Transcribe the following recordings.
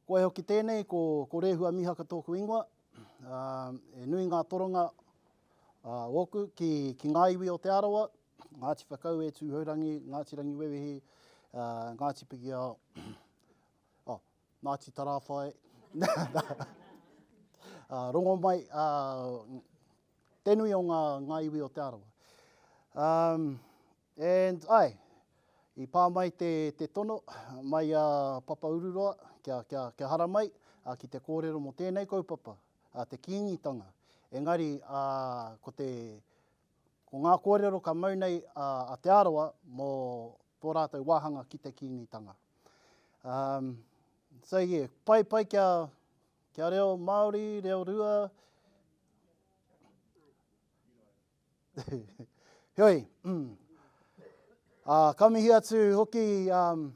Ko wai hoki tēnei, ko, ko Rehua Mihaka tōku ingoa. Uh, e nui ngā toronga uh, ōku ki, ki ngā iwi o Te Arawa, Ngāti Whakaue, Tūhourangi, Ngāti Rangiwewehi, uh, Ngāti Pikiao, oh, Ngāti Tarāwhai, uh, Rongomai, uh, te nui o ngā, ngā iwi o Te Arawa. Um, And, ae, i pā mai te, te tono mai a Papa Ururoa kia, kia, kia haramai a, ki te kōrero mō tēnei kaupapa, a, te Kīngitanga. Engari, a, ko te, ko ngā kōrero ka mau nei a, a Te Arawa mō tō rātou wāhanga ki te Kīngitanga. Um, so yeah, pai, pai kia, kia reo Māori, reo rua, Heoi, ā, ka mihi atu hoki um,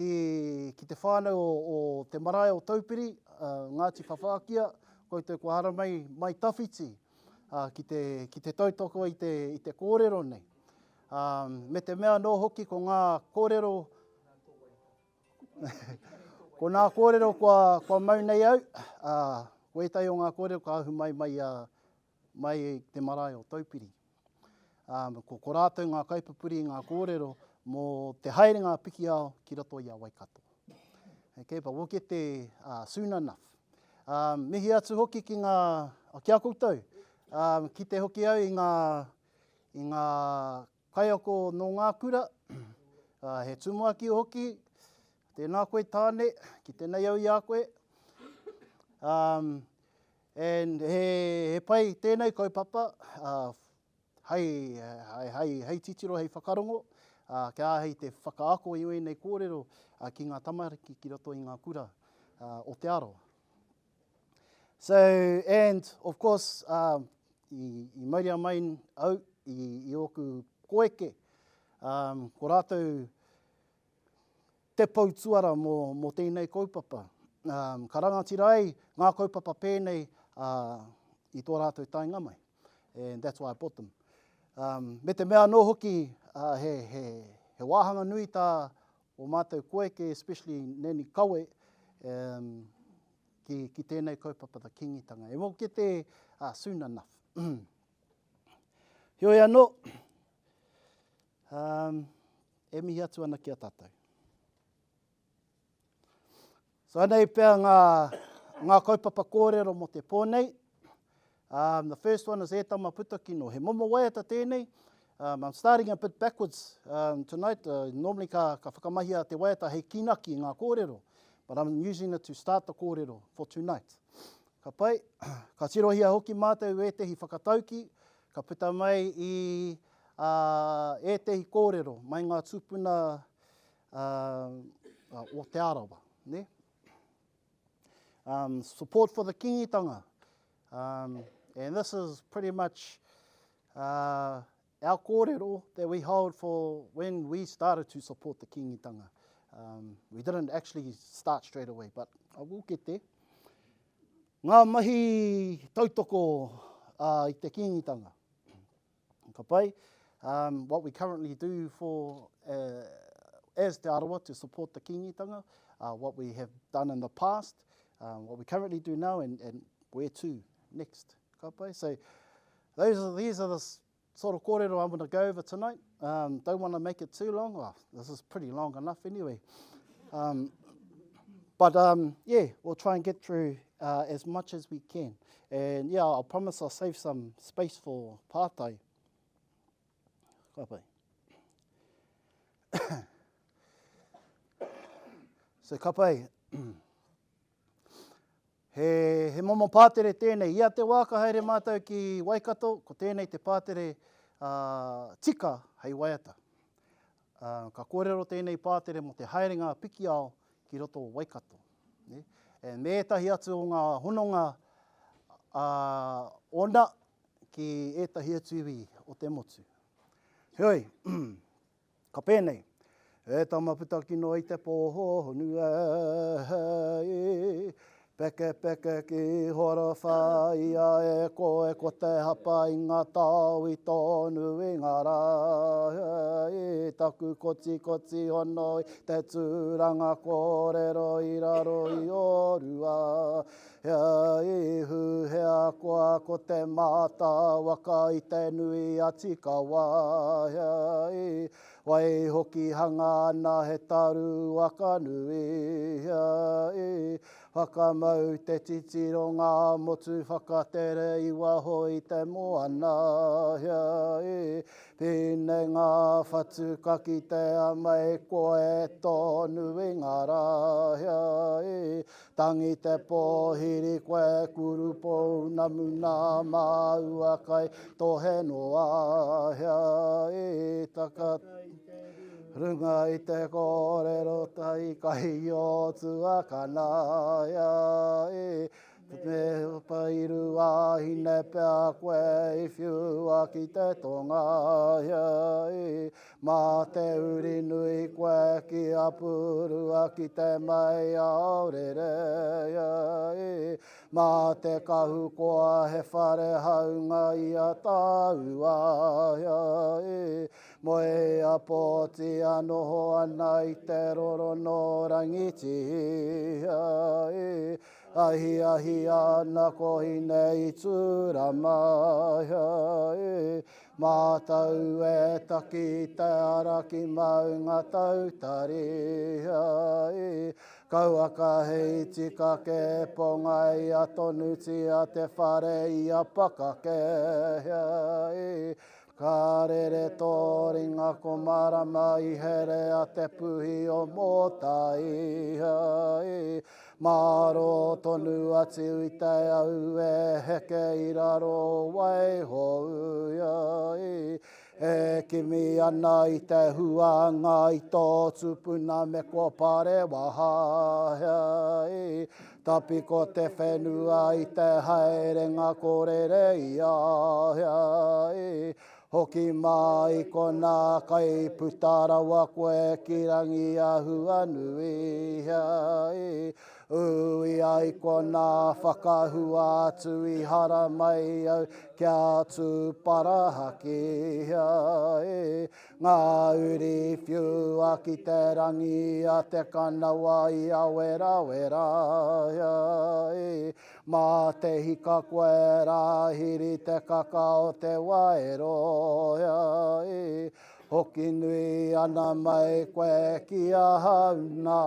ki, ki te whānau o, o te marae o Taupiri, uh, Ngāti Whawhākia, koutou kua haramai mai tawhiti uh, ki, te, ki te tautoko i te, i te kōrero nei. Um, me te mea anō hoki ko ngā kōrero ko ngā kōrero kua, kua mau nei au, uh, ko ētahi o ngā kōrero ka ahu mai mai a, mai i te marae o Taupiri. Um, ko, ko rātou ngā kaipupuri i ngā kōrero mō te haerenga a Pikiao ki roto i a Waikato. Okay, but we'll get there uh, soon enough. Um, mihi atu hoki ki ngā, ki a koutou, um, ki te hoki au i ngā, i ngā kaiako nō ngā kura, uh, he tumuaki hoki, tēnā koe tāne, ki tēnei au i a koe. Um, And he, he pai tēnei kaupapa uh, hei, hei, hei, hei titiro, hei whakarongo, uh, kia āhei te whakaako i ēnei kōrero uh, ki ngā tamariki ki roto i ngā kura uh, o Te Arawa. So, and of course, uh, i, i mauria mai au i, i ōku koeke, um, ko rātou te pou tuara mō, mō tēnei kaupapa. Um, ka rangatira ai ngā kaupapa pēnei uh, i tō rātou taenga mai. And that's why I bought them. Um, me te mea anō hoki, uh, he, he, he wāhanga nui tā o mātou koeke, especially Nanny Kawe, um, ki, ki tēnei kaupapa, the Kingitanga. And we'll get there uh, soon enough. Heoi anō, Um, e mihi atu ana ki a tātou. So anei pea ngā, ngā kaupapa kōrero mō te pō nei. Um, the first one is E Tama Putakino. He momo waiata tēnei. Um, I'm starting a bit backwards um, tonight. Uh, normally ka, ka whakamahia te waiata hei kīnaki i ngā kōrero. But I'm using it to start the kōrero for tonight. Ka pai, ka tirohia hoki mātou ētehi whakatauki, ka puta mai i ā, ētehi kōrero mai ngā tūpuna ā, o Te Arawa. Ne? Um, support for the Kingitanga. Um, and this is pretty much uh, our kōrero that we hold for when we started to support the Kingitanga. Um, we didn't actually start straight away, but I will get there. Ngā mahi tautoko uh, i te Kingitanga. Ka pai. Um, what we currently do for uh, as Te Arawa to support the Kingitanga, uh, what we have done in the past, um, what we currently do now, and, and where to next. Ka pai. So those are, these are the sort of kōrero I'm going to go over tonight. Um, don't want to make it too long. Well, this is pretty long enough anyway. Um, but um, yeah, we'll try and get through uh, as much as we can. And yeah, I'll promise I'll save some space for pātai. Ka pai. so ka pai. He, he momo pātere tēnei. Ia te wā ka haere mātou ki Waikato, ko tēnei te pātere uh, tika hei waiata. Uh, ka kōrero tēnei pātere mō te haerenga a Pikiao ki roto o Waikato. Ne? And me ētahi atu o ngā hononga uh, ona ki ētahi atu iwi o te motu. Heoi, ka pēnei. E tama puta kino i te pō honu e, e. Pekepeke ki Horowhaia e koe ko te hapa i ngā tao i tonu i ngā rā I taku kotikoti hono i te tūranga kōrero i raro i ō rua I huhea koa ko te mātā waka i te nui a Tikawa I Waihoki hanga ana he taru waka nui, i whakamau te titiro ngā motu whakatere i waho i te moana, i pine ngā whatu ka kitea mai koe tonu i ngā rā, i Tangi te pōhiri koe kuru pounamu nā māua kai tohe noa hea i taka runga i te kōrero tahi kai o tuakana hea i Me pai ruahine pea koe i whiua ki te tonga hea i Mā te uri nui koe ki a Purua ki te mai aorere i Mā te kahu koa he whare haunga i a tāua i Moe a Pōti a noho ana i te roro nō Rangitihi i Ahiahi ana ko Hine i Tūrama i Mātau e taki i te ara ki Maunga Tautari i Kauaka hei tika ke pongaia tonutia te whare i a Pakake i Ka rere tō ringa ko Marama i herea te puhi o Mōtai i Mārō tonu atu i te au e heke i raro Waihou i E kimi ana i te huanga i tō tupuna me ko Parewaha i Tapiko te whenua i te haerenga ko rere i a i Hoki mā i konā kai puta rawa koe ki Rangiahuanui i Uia i konā whakahua atu i haramai au kia tū parahaki i Ngā uri whiua ki te rangi a te kanawa i awerawera i Mā te hika koe rāhiri te kaka o te waero i Hoki nui ana mai koe ki ahau nā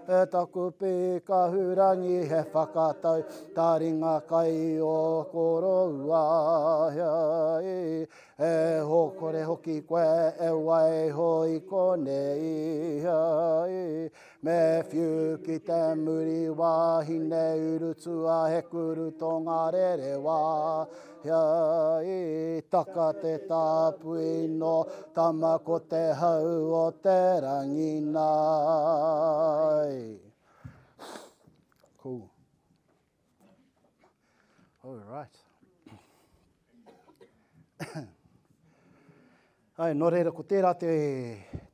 E taku pīkahurangi he whakatau taringa kai o koroua i E hōkore hoki koe e waiho i konei i Me whiu ki te muri wāhine urutua he kuru tō ngā rerewa Hea i taka te tāpui nō tama ko te hau o te rangi nāi. Cool. All right. Ai, nō reira, ko tērā te,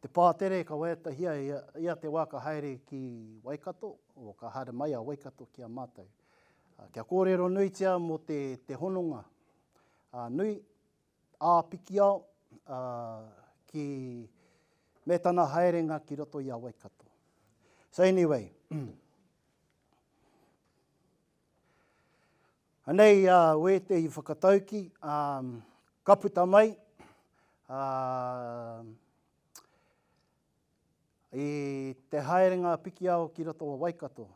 te pātere ka waiatahia ia, ia te wā ka haere ki Waikato, o ka haere mai a Waikato ki a mātou. Kia kōrero nuitia mō te, te hononga a, nui, a Pikiao, a, ki, me tana haerenga ki roto i a Waikato. So anyway, Anei a wētehi whakatauki, ka puta mai i te haerenga Pikiao ki roto o Waikato.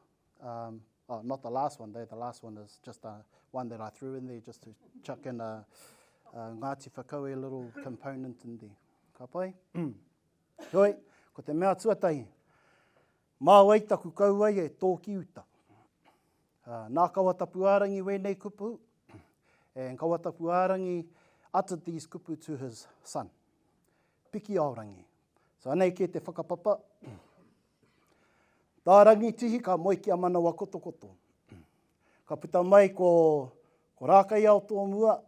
Um, oh, not the last one though, the last one is just a one that I threw in there just to chuck in a, a Ngāti Whakaue little component in there. Ka pai? Heoi, ko te mea tuatahi, Mā wai taku kauae e tō ki uta? Nā Kawatapuārangi wēnei kupu, and Kawatapuārangi uttered these kupu to his son, Pikiaorangi. So anei kē te whakapapa. Tā Rangitihi ka moe ki a Manawa Kotokoto. Ka puta mai ko, ko Rākaiao tō mua,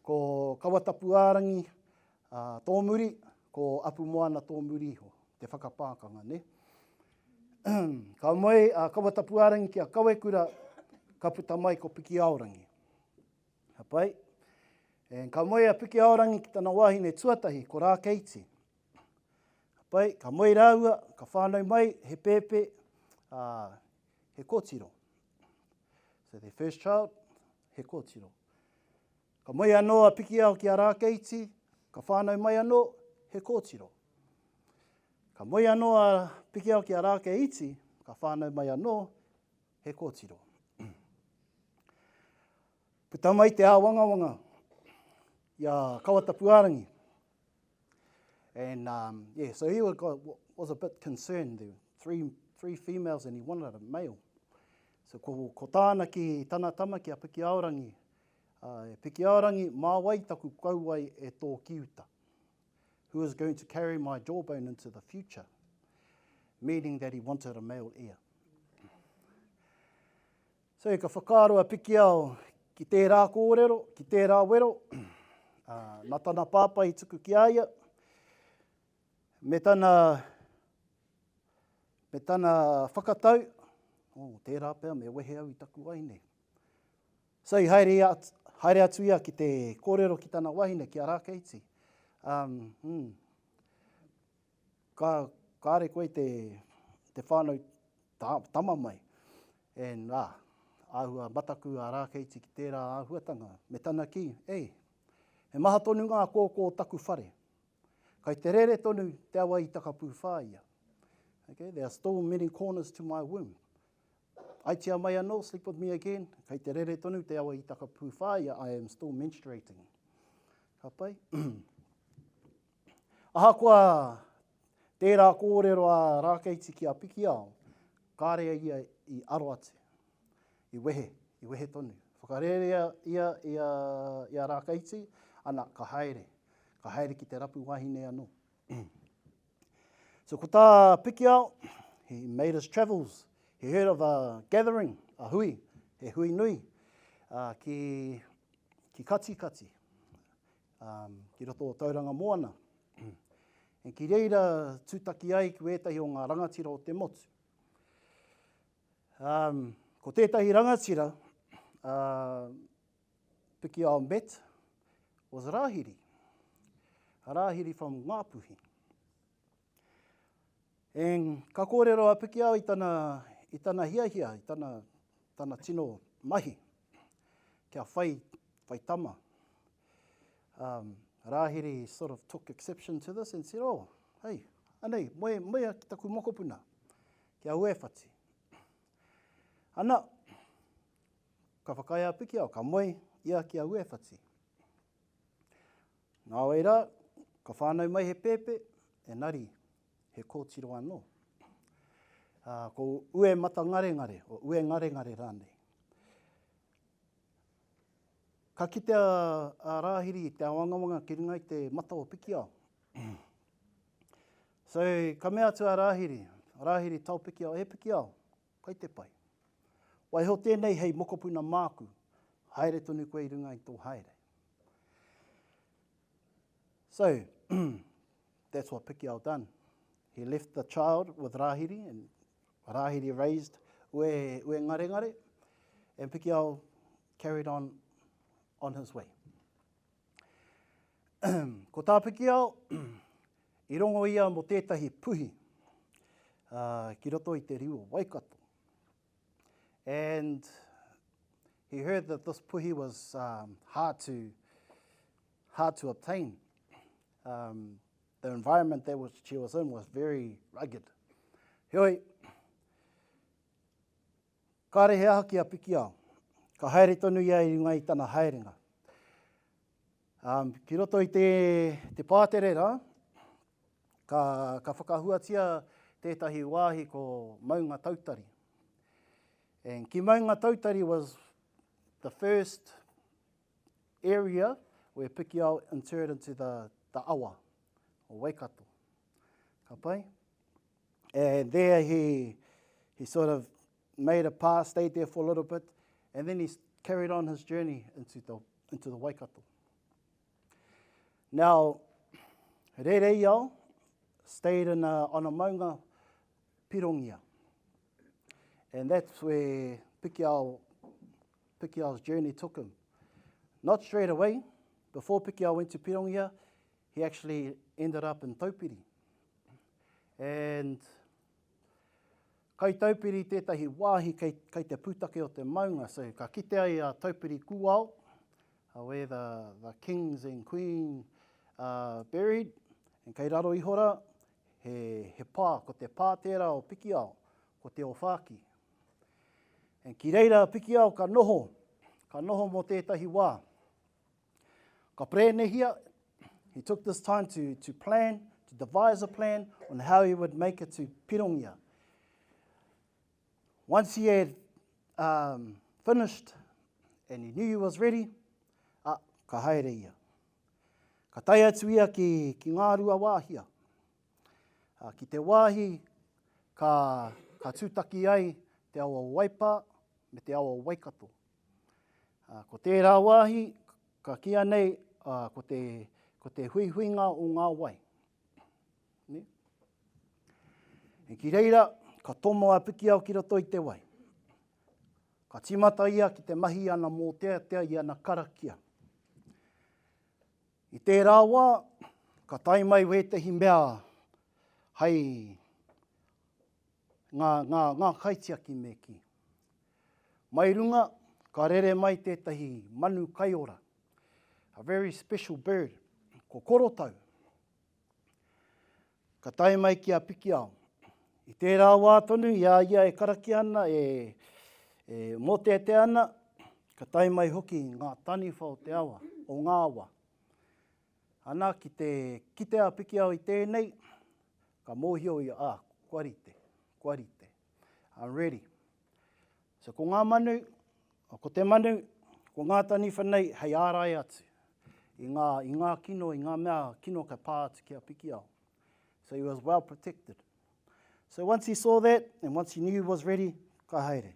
ko Kawatapuārangi tō muri, ko Apumoana tō muri iho, te whakapākanga, nē? Ka moe a Kawatapuarangi ki a Kawekura, ka puta mai ko Pikiaorangi. Ka pai. And ka moe a Pikiaorangi ki tana wahine tuatahi, ko Rākeiti. Ka pai, ka moe rāua, ka whānau mai he pēpē, ā, he kōtiro. So their first child, he kōtiro. Ka moe anō a Pikiao ki a Rākeiti, ka whānau mai anō he kōtiro. Ka moe anō a Pikiao ki a Rākeiti, ka whānau mai anō he kōtiro. Puta mai te āwangawanga i a Kawatapuārangi. And um, yeah, so he was a bit concerned. There were three, three females and he wanted a male. So ko, ko tāna ki tana tama ki a Pikiaorangi, uh, e Pikiaorangi, mā wai taku kauae e tō ki uta? Who is going to carry my jawbone into the future? Meaning that he wanted a male heir. So ka whakaaro a Pikiao ki tērā kōrero, ki tērā wero, ā, nā tana pāpā i tuku ki a ia, me tana, me tana whakatau, oh, tērā pea me wehe au i taku wahine. So i haere, ia, haere atu ia ki te kōrero ki tana wahine, ki a Rākeiti. Um, hmm, ka, kāre koe te, te whānau tā, tama mai. And, ā, āhua mataku a Rākeiti ki tērā āhuatanga, me tana kī, Ei, he maha tonu ngā kōkō o taku whare. Kai te rere tonu te awa i Takapūwhāia. Okay, there are still many corners to my womb. Aitia mai anō, sleep with me again, kai te rere tonu te awa i Takapūwhāia, I am still menstruating. Ka pai? Ahakoa tērā kōrero a Rākeiti ki a Pikiao, kāre a ia i aro atu, i wehe, i wehe tonu. Whakarērea ia i a, i a Rākeiti, ana, ka haere, ka haere ki te rapu wahine anō. So ko tā Pikiao, he made his travels, he heard of a gathering, a hui, he hui nui, uh, ki, ki Katikati, um, ki roto o Tauranga Moana. E ki reira tūtaki ai ki wētahi o ngā rangatira o te motu. Um, ko tētahi rangatira, uh, Pikiao met, was Rāhiri. Rāhiri from Ngāpuhi. And ka kōrero a Pikiao i tana, i tana hiahia, i tana, tana tino mahi, kia whai, whai tama. Um, Rāhiri sort of took exception to this and said, oh, hey, anei, moe, moea ki taku mokopuna, ki a Uewhati. Ana, ka whakaae a Pikiao, ka moe ia ki a Uewhati. Nāwai rā, ka whānau mai he pēpē, engari he kōtiro anō. Ā, ko Ue Matangarengare, o Ue Ngarengare rānei. Ka kitea a Rāhiri i te awangawanga ki runga i te mata o Pikiao. So, ka mea atu a Rāhiri, Rāhiri tao Pikiao, e Pikiao, kai te pai. Waiho tēnei hei mokopuna māku, haere tonu koe i runga i tō haere. So, that's what Pikiao done. He left the child with Rahiri, and Rahiri raised Ue, Ue Ngare Ngare, and Pikiao carried on on his way. Ko tā Pikiao, i rongo ia mō tētahi puhi uh, ki roto i te riu o Waikato. And he heard that this puhi was um, hard to hard to obtain. Um, the environment that was, she was in was very rugged. Heoi, kāre he aha ki a Pikiao. Ka haere tonu ia i runga i tana haerenga. Um, ki roto i te, te pātere rā, ka, ka whakahuatia tētahi wāhi ko Maunga Tautari. And ki Maunga Tautari was the first area where Pikiao interred into the, the awa o Waikato. Ka pai? And there he, he sort of made a pass, stayed there for a little bit, and then he carried on his journey into the, into the Waikato. Now, Rereiao stayed in a, on a maunga Pirongia. And that's where Pikiao, Pikiao's journey took him. Not straight away, before Pikiao went to Pirongia, he actually ended up in Taupiri. And kai Taupiri tētahi wāhi kei, kei te pūtake o te maunga. So ka kite ai a Taupiri Kūao, uh, where the, the kings and queen are buried, and kei raro iho rā, he, he pā, ko te pā tērā o Pikiao, ko Te Owhāki. And ki reira a Pikiao ka noho, ka noho mō tētahi wā. Ka prenehia, he took this time to, to plan, to devise a plan on how he would make it to Pirongia. Once he had um, finished and he knew he was ready, ah, ka haere ia. Ka tae atu ia ki, ki Ngāruawāhia. Ah, ki te wāhi ka, ka tūtaki ai te awa o Waipā me te awa o Waikato. Ā, ko tērā wāhi, ka kīia nei, ā, ko te, ko te huihuinga o ngā wai. Ne? E ki reira, ka tomo a Pikiao ki roto i te wai. Ka tīmata ia ki te mahi i ana mōteatea, i ana karakia. I tērā wā, ka tae mai wētehi mea hei ngā, ngā, ngā kaitiaki me kī. Mai runga, ka rere mai tētahi manu kaiora, a very special bird, ko Korotau. Ka tae mai ki a Pikiao. I tērā wā tonu, i a ia e karakia ana, e, e mōteatea ana, ka tae mai hoki ngā taniwha o te awa, o ngā awa. Ana, ki te kite a Pikiao i tēnei, ka mōhio ia, ah, kua rite, kua rite. I'm ready. So ko ngā manu, ko te manu, ko ngā taniwha nei hei ārai atu i ngā, i ngā kino, i ngā mea kino ka pā atu ki a Pikiao. So he was well protected. So once he saw that, and once he knew he was ready, ka haere.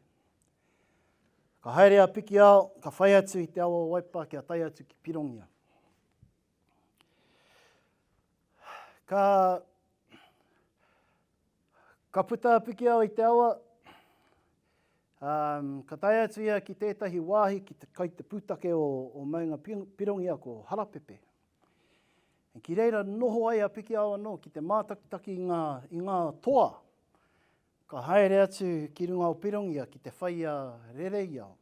Ka haere a Pikiao, ka whai atu i te awa o Waipa kia tae atu ki Pirongia. Ka, ka puta a Pikiao i te awa, um, ka tae atu ia ki tētahi wāhi ki te, kai te pūtake o, o Maunga Pirongia ko Harapepe. E ki reira noho ai a Pikiao anō ki te mātakitaki i ngā, i ngā toa ka haere atu ki runga o Pirongia ki te whai a Rereiao.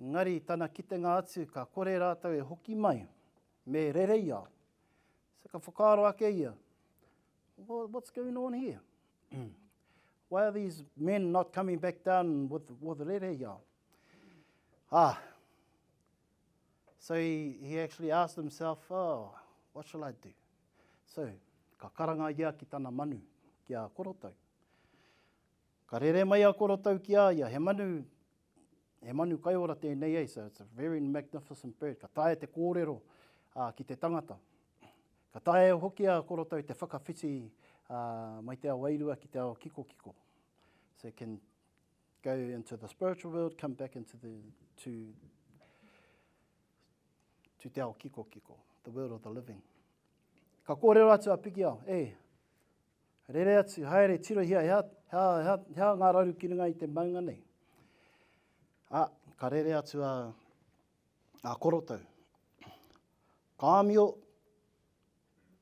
Engari tana kitenga atu ka kore rātou e hoki mai me Rereiao. So ka whakaaro ake ia, well, what's going on here? Why are these men not coming back down with, with Rereiao? Ah, so he, he actually asked himself, oh, what shall I do? So, ka karanga ia ki tana manu, ki a Korotau. Ka rere mai a Korotau ki a ia, he manu, he manu kaiora tēnei ei, so it's a very magnificent bird. Ka taea te kōrero uh, ki te tangata. Ka taea hoki a Korotau te whakawhiti uh, mai te ao wairua ki te ao kikokiko. So it can go into the spiritual world, come back into the, to, to te ao kikokiko, the world of the living. Ka kōrero atu a Pikiao, e, Rere atu, haere, tirohia, hea, hea, hea, hea ngā raru ki runga i te maunga nei. A, ka rere atu a, a Korotau. Ka āmio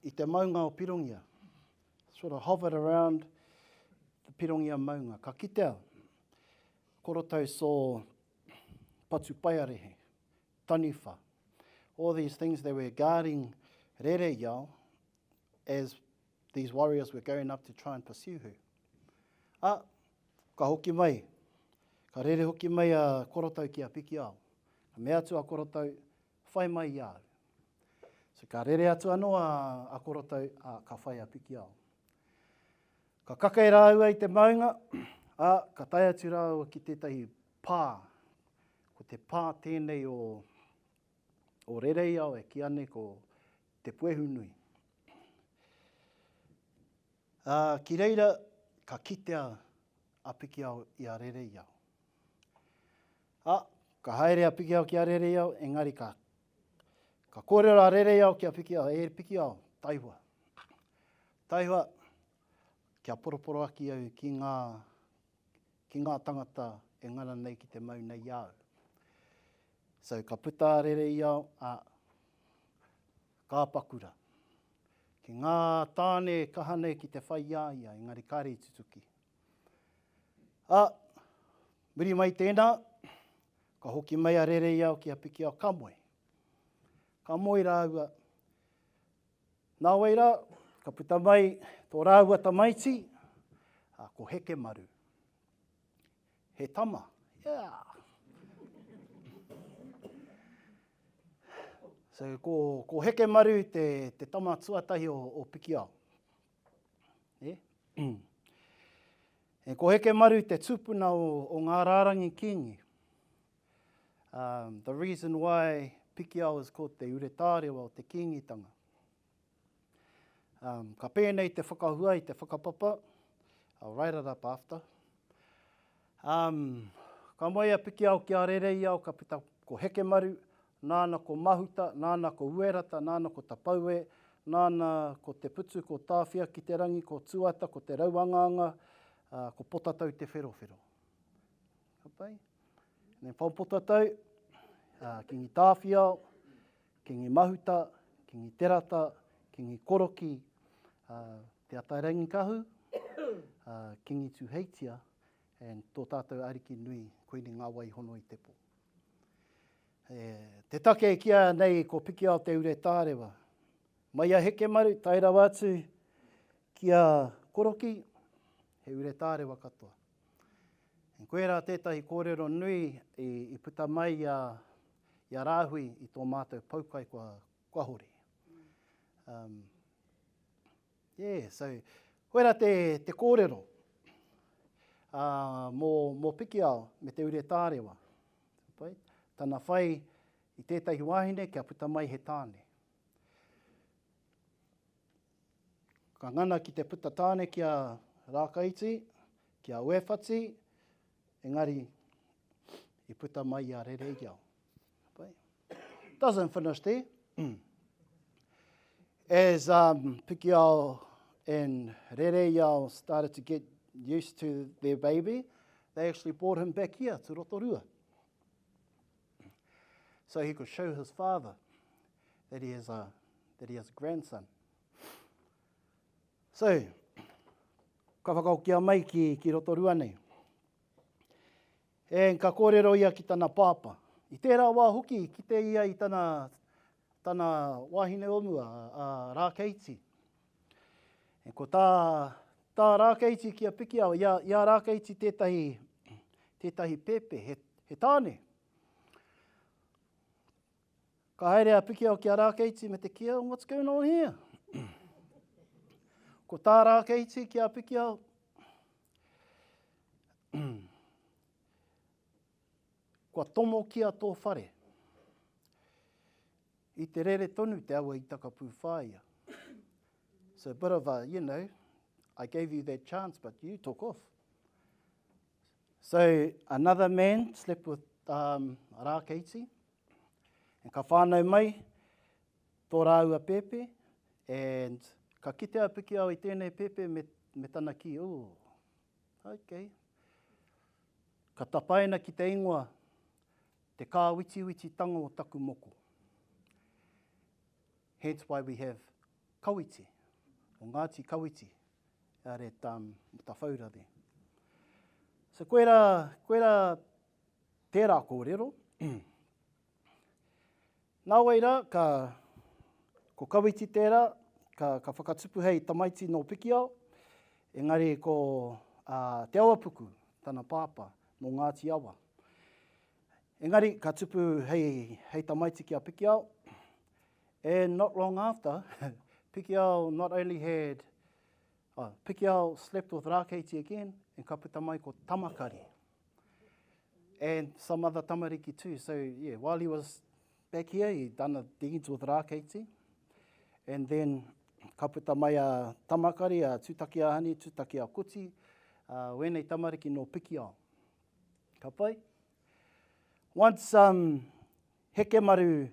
i te maunga o Pirongia. Sort of hovered around the Pirongia maunga. Ka kitea, Korotau saw Patupaiarehe, Taniwha. All these things they were guarding Rereiao as these warriors were going up to try and pursue her. A, ka hoki mai, ka rere hoki mai a Korotau ki a Pikiao. Ka mea atu a Korotau, whai mai i a au. So ka rere atu anō a, a Korotau, a, ka whai a Pikiao. Ka kake rāua i te maunga, a, ka tae atu rāua ki tētahi pā. Ko te pā tēnei o, o Rereiao e kīa nei ko Te Puehu Nui. Ā, ki reira ka kitea a Pikiao i a Rereiao. Ā, ka haere a Pikiao ki a Rereiao, engari ka, ka kōrero a Rereiao ki a Pikiao, e Pikiao, taihoa. Taihoa, kia poroporoaki au ki ngā, ki ngā tangata e ngana nei ki te mau nei i a au. So ka puta a Rereiao, a, ka apakura. Ki ngā tāne kaha nei ki te whai i a ia, engari kāre i tutuki. A, muri mai tēnā, ka hoki mai a Rereiao ki a Pikiao, ka moe. Ka moe rāua. Nāwai rā, ka puta mai tō rāua tamaiti, a, ko Hekemaru. He tama. Yeah. So, ko, ko Hekemaru te, te tama tuatahi o, o Pikiao. E? E, ko Hekemaru te tupuna o, o ngā rārangi kīngi. Um, the reason why Pikiao is called te ure tārewa o te kīngitanga. Um, ka pēnei te whakahua i te whakapapa. I'll write it up after. Um, ka moe a Pikiao ki a Rereiao, ka puta ko Hekemaru, nāna ko Mahuta, nāna ko Uerata, nāna ko Tapaue, nāna ko Te Putu, ko Tāwhia ki te rangi, ko Tuata, ko Te Rauangaanga, uh, ko Potatau Te Wherowhero. Ka pai? And then from Potatau, uh, Kingi Tāwhiao, Kingi Mahuta, Kingi Terata, Kingi Koroki, uh, Te Atairangikahu, uh, Kingi Tuheitia, and tō tātou ariki nui, koini ngā wai hono i te pō. E, te take e kīa nei ko Pikiao te ure tārewa. Mai a Hekemaru, tae rawa atu ki a Koroki, he ure tārewa katoa. And koirā tētahi kōrero nui i, i puta mai i a, i a Rāhui i tō mātou poukai kua, kua hori. Um, yeah, so, koirā te, te kōrero uh, mō, mō Pikiao me te ure tārewa. Pai? Tana whai i tētahi wāhine kia puta mai he tāne. Ka ngana ki te puta tāne ki a Rākaiti, ki a Uewhati, engari i puta mai i a Rereiao. Doesn't finish there. As um, Pikiao and Rereiao started to get used to their baby, they actually brought him back here to Rotorua. So he could show his father that he has a, that he has a grandson. So, ka whakaokia mai ki, ki Rotorua nei. E, ka kōrero ia ki tana pāpā. I tērā wā hoki, i kite ia i tana, tana wāhine o mua, a Rākeiti. E, ko tā, tā Rākeiti ki a Pikiao, i a, i a Rākeiti tētahi, tētahi pēpē, he, he tāne. Ka haere a Pikiao ki a Rākeiti me te kī, what's going on here? Ko tā Rākeiti ki a Pikiao, kua tomokia tō whare. I te rere tonu te awa i Takapūwhāia. So a bit of a, you know, I gave you that chance, but you took off. So another man slept with um, Rākeiti, And ka whānau mai tō rāua pēpē, and ka kite a Pikiao i tēnei pēpē me, me tana kī, oh, okay. Ka tapaina ki te ingoa, te kāwitiwititanga o taku moko. Hence why we have Kawiti, o Ngāti Kawiti, out at um, Matawhaura there. So koirā, koirā Tērā kōrero. Nāwai rā, ka, ko Kawiti tērā, ka, ka whakatupu hei tamaiti nō Pikiao, engari ko uh, Te Awapuku, tana pāpā, nō Ngāti Awa. Engari, ka tupu hei, hei tamaiti ki a Pikiao, and not long after, Pikiao not only had, oh, Pikiao slept with Rākeiti again, and ka puta mai ko Tamakari. And some other tamariki too. So yeah, while he was back here, he done a deeds with Rākeiti. And then ka puta mai a Tamakari, a Tūtaki a Hani, Tūtaki a Kuti, uh, wēnei tamariki nō Pikiao. Ka pai? Once um, Hekemaru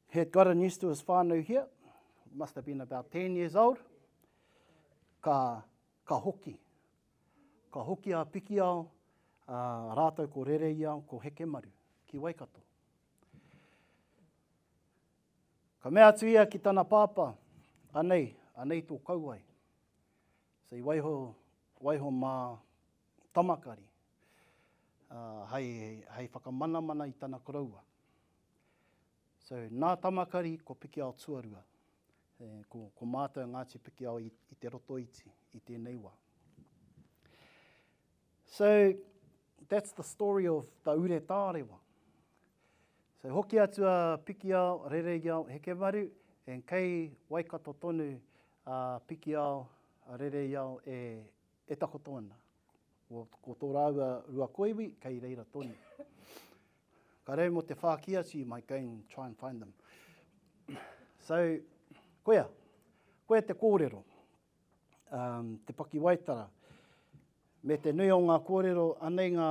had gotten used to his whānau here, must have been about 10 years old, ka, ka hoki. Ka hoki a Pikiao. Ā, rātou ko Rereiao, ko Hekemaru, ki Waikato. Ka mea atu ia ki tana pāpā, Anei, anei tō kauae. So i waiho, waiho mā Tamakari, ā, hei, hei whakamanamana i tana koroua. So, nā Tamakari ko Pikiao tuarua. E, ko, ko mātou Ngāti Pikiao i, i te Rotoiti i tēnei wā. So, that's the story of the ure tārewa. So, hoki atu a Pikiao, Rereiao, Hekemaru, and kei Waikato tonu a Pikiao, a Rereiao e, e takoto ana. Ko, ko tō rāua rua koiwi, kei reira tonu. Ka rau mō te whāki atu, you might go and try and find them. So, koia, koia te kōrero, um, te pakiwaitara, me te nui o ngā kōrero, anei ngā,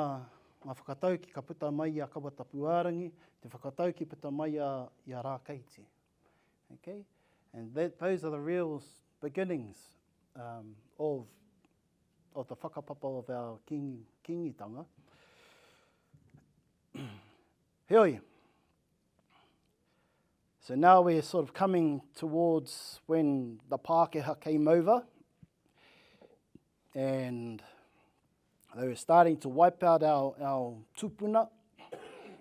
ngā whakatauki ka puta mai i a Kawatapuārangi, te whakatauki puta mai a, i a Rākeiti. Okay? And that, those are the real beginnings um, of, of the whakapapa of our king, kingitanga. Heoi, so now we're sort of coming towards when the Pākehā came over and they were starting to wipe out our, our tupuna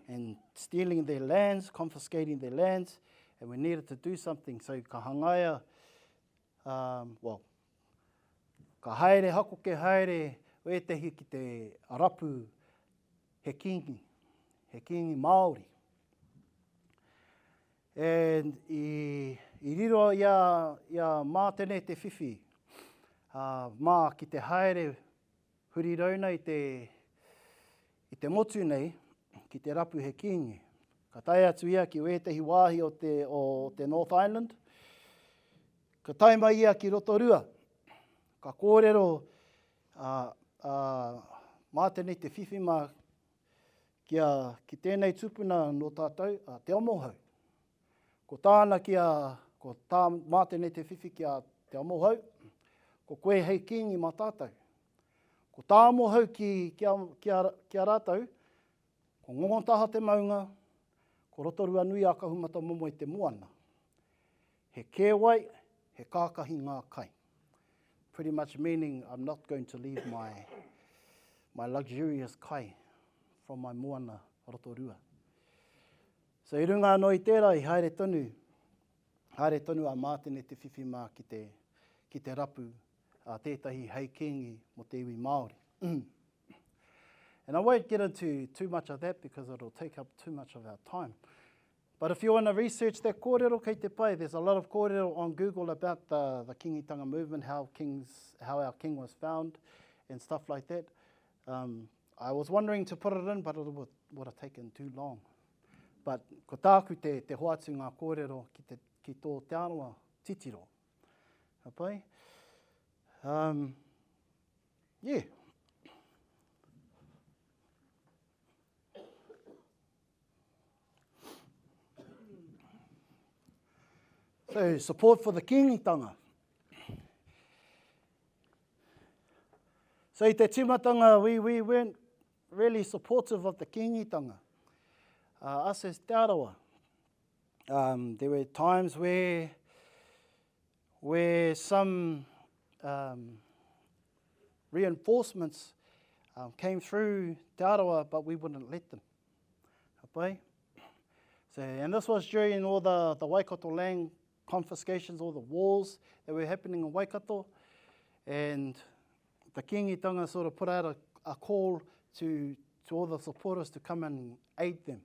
and stealing their lands, confiscating their lands, and we needed to do something. So ka hangaia, um, well, ka haere hakoke haere wētehi ki te rapu he kīngi, he kīngi Māori. And i, i riro i a, i a Mātene Te Whiwhi, uh, mā ki te haere huri rauna i te, i te motu nei, ki te rapu he kīngi. Ka tae atu ia ki wētehi wāhi o te, o te North Island. Ka tae mai ia ki Rotorua. Ka kōrero a, a Mātene Te Whiwhi mā ki, a, ki tēnei tupuna nō tātou, a Te Amohau. Ko tāna ki a, ko tā Mātene Te Whiwhi ki a Te Amohau, ko koe hei kīngi mā tātou. Ko tā Amohau ki, ki, a, ki, a, ki a rātou, ko Ngongotaha te maunga, ko Rotorua nui a Kahumatamomoe te moana. He kēwai, he kākahi ngā kai. Pretty much meaning I'm not going to leave my, my luxurious kai from my moana Rotorua. So i runga anō i tērā, i haere tonu, haere tonu a Mātene Te Whiwhi mā ki te, ki te rapu a tētahi hei kīngi mō te iwi Māori. And I won't get into too much of that because it'll take up too much of our time. But if you want to research that kōrero kei te pai, there's a lot of kōrero on Google about the, the Kingitanga movement, how, kings, how our king was found and stuff like that. Um, I was wondering to put it in, but it would, would have taken too long. But ko tāku te, te hoatu ngā kōrero ki, te, ki tō Te Arawa titiro. Ka pai? Um, yeah. So, support for the Kīngitanga. So, i te tīmatanga, we, we weren't really supportive of the Kīngitanga. Uh, us as Te Arawa, um, there were times where, where some um, reinforcements um, came through Te Arawa, but we wouldn't let them. Ka pai? So, and this was during all the, the Waikato land confiscations, all the wars that were happening in Waikato. And the Kingitanga sort of put out a, a call to, to all the supporters to come and aid them.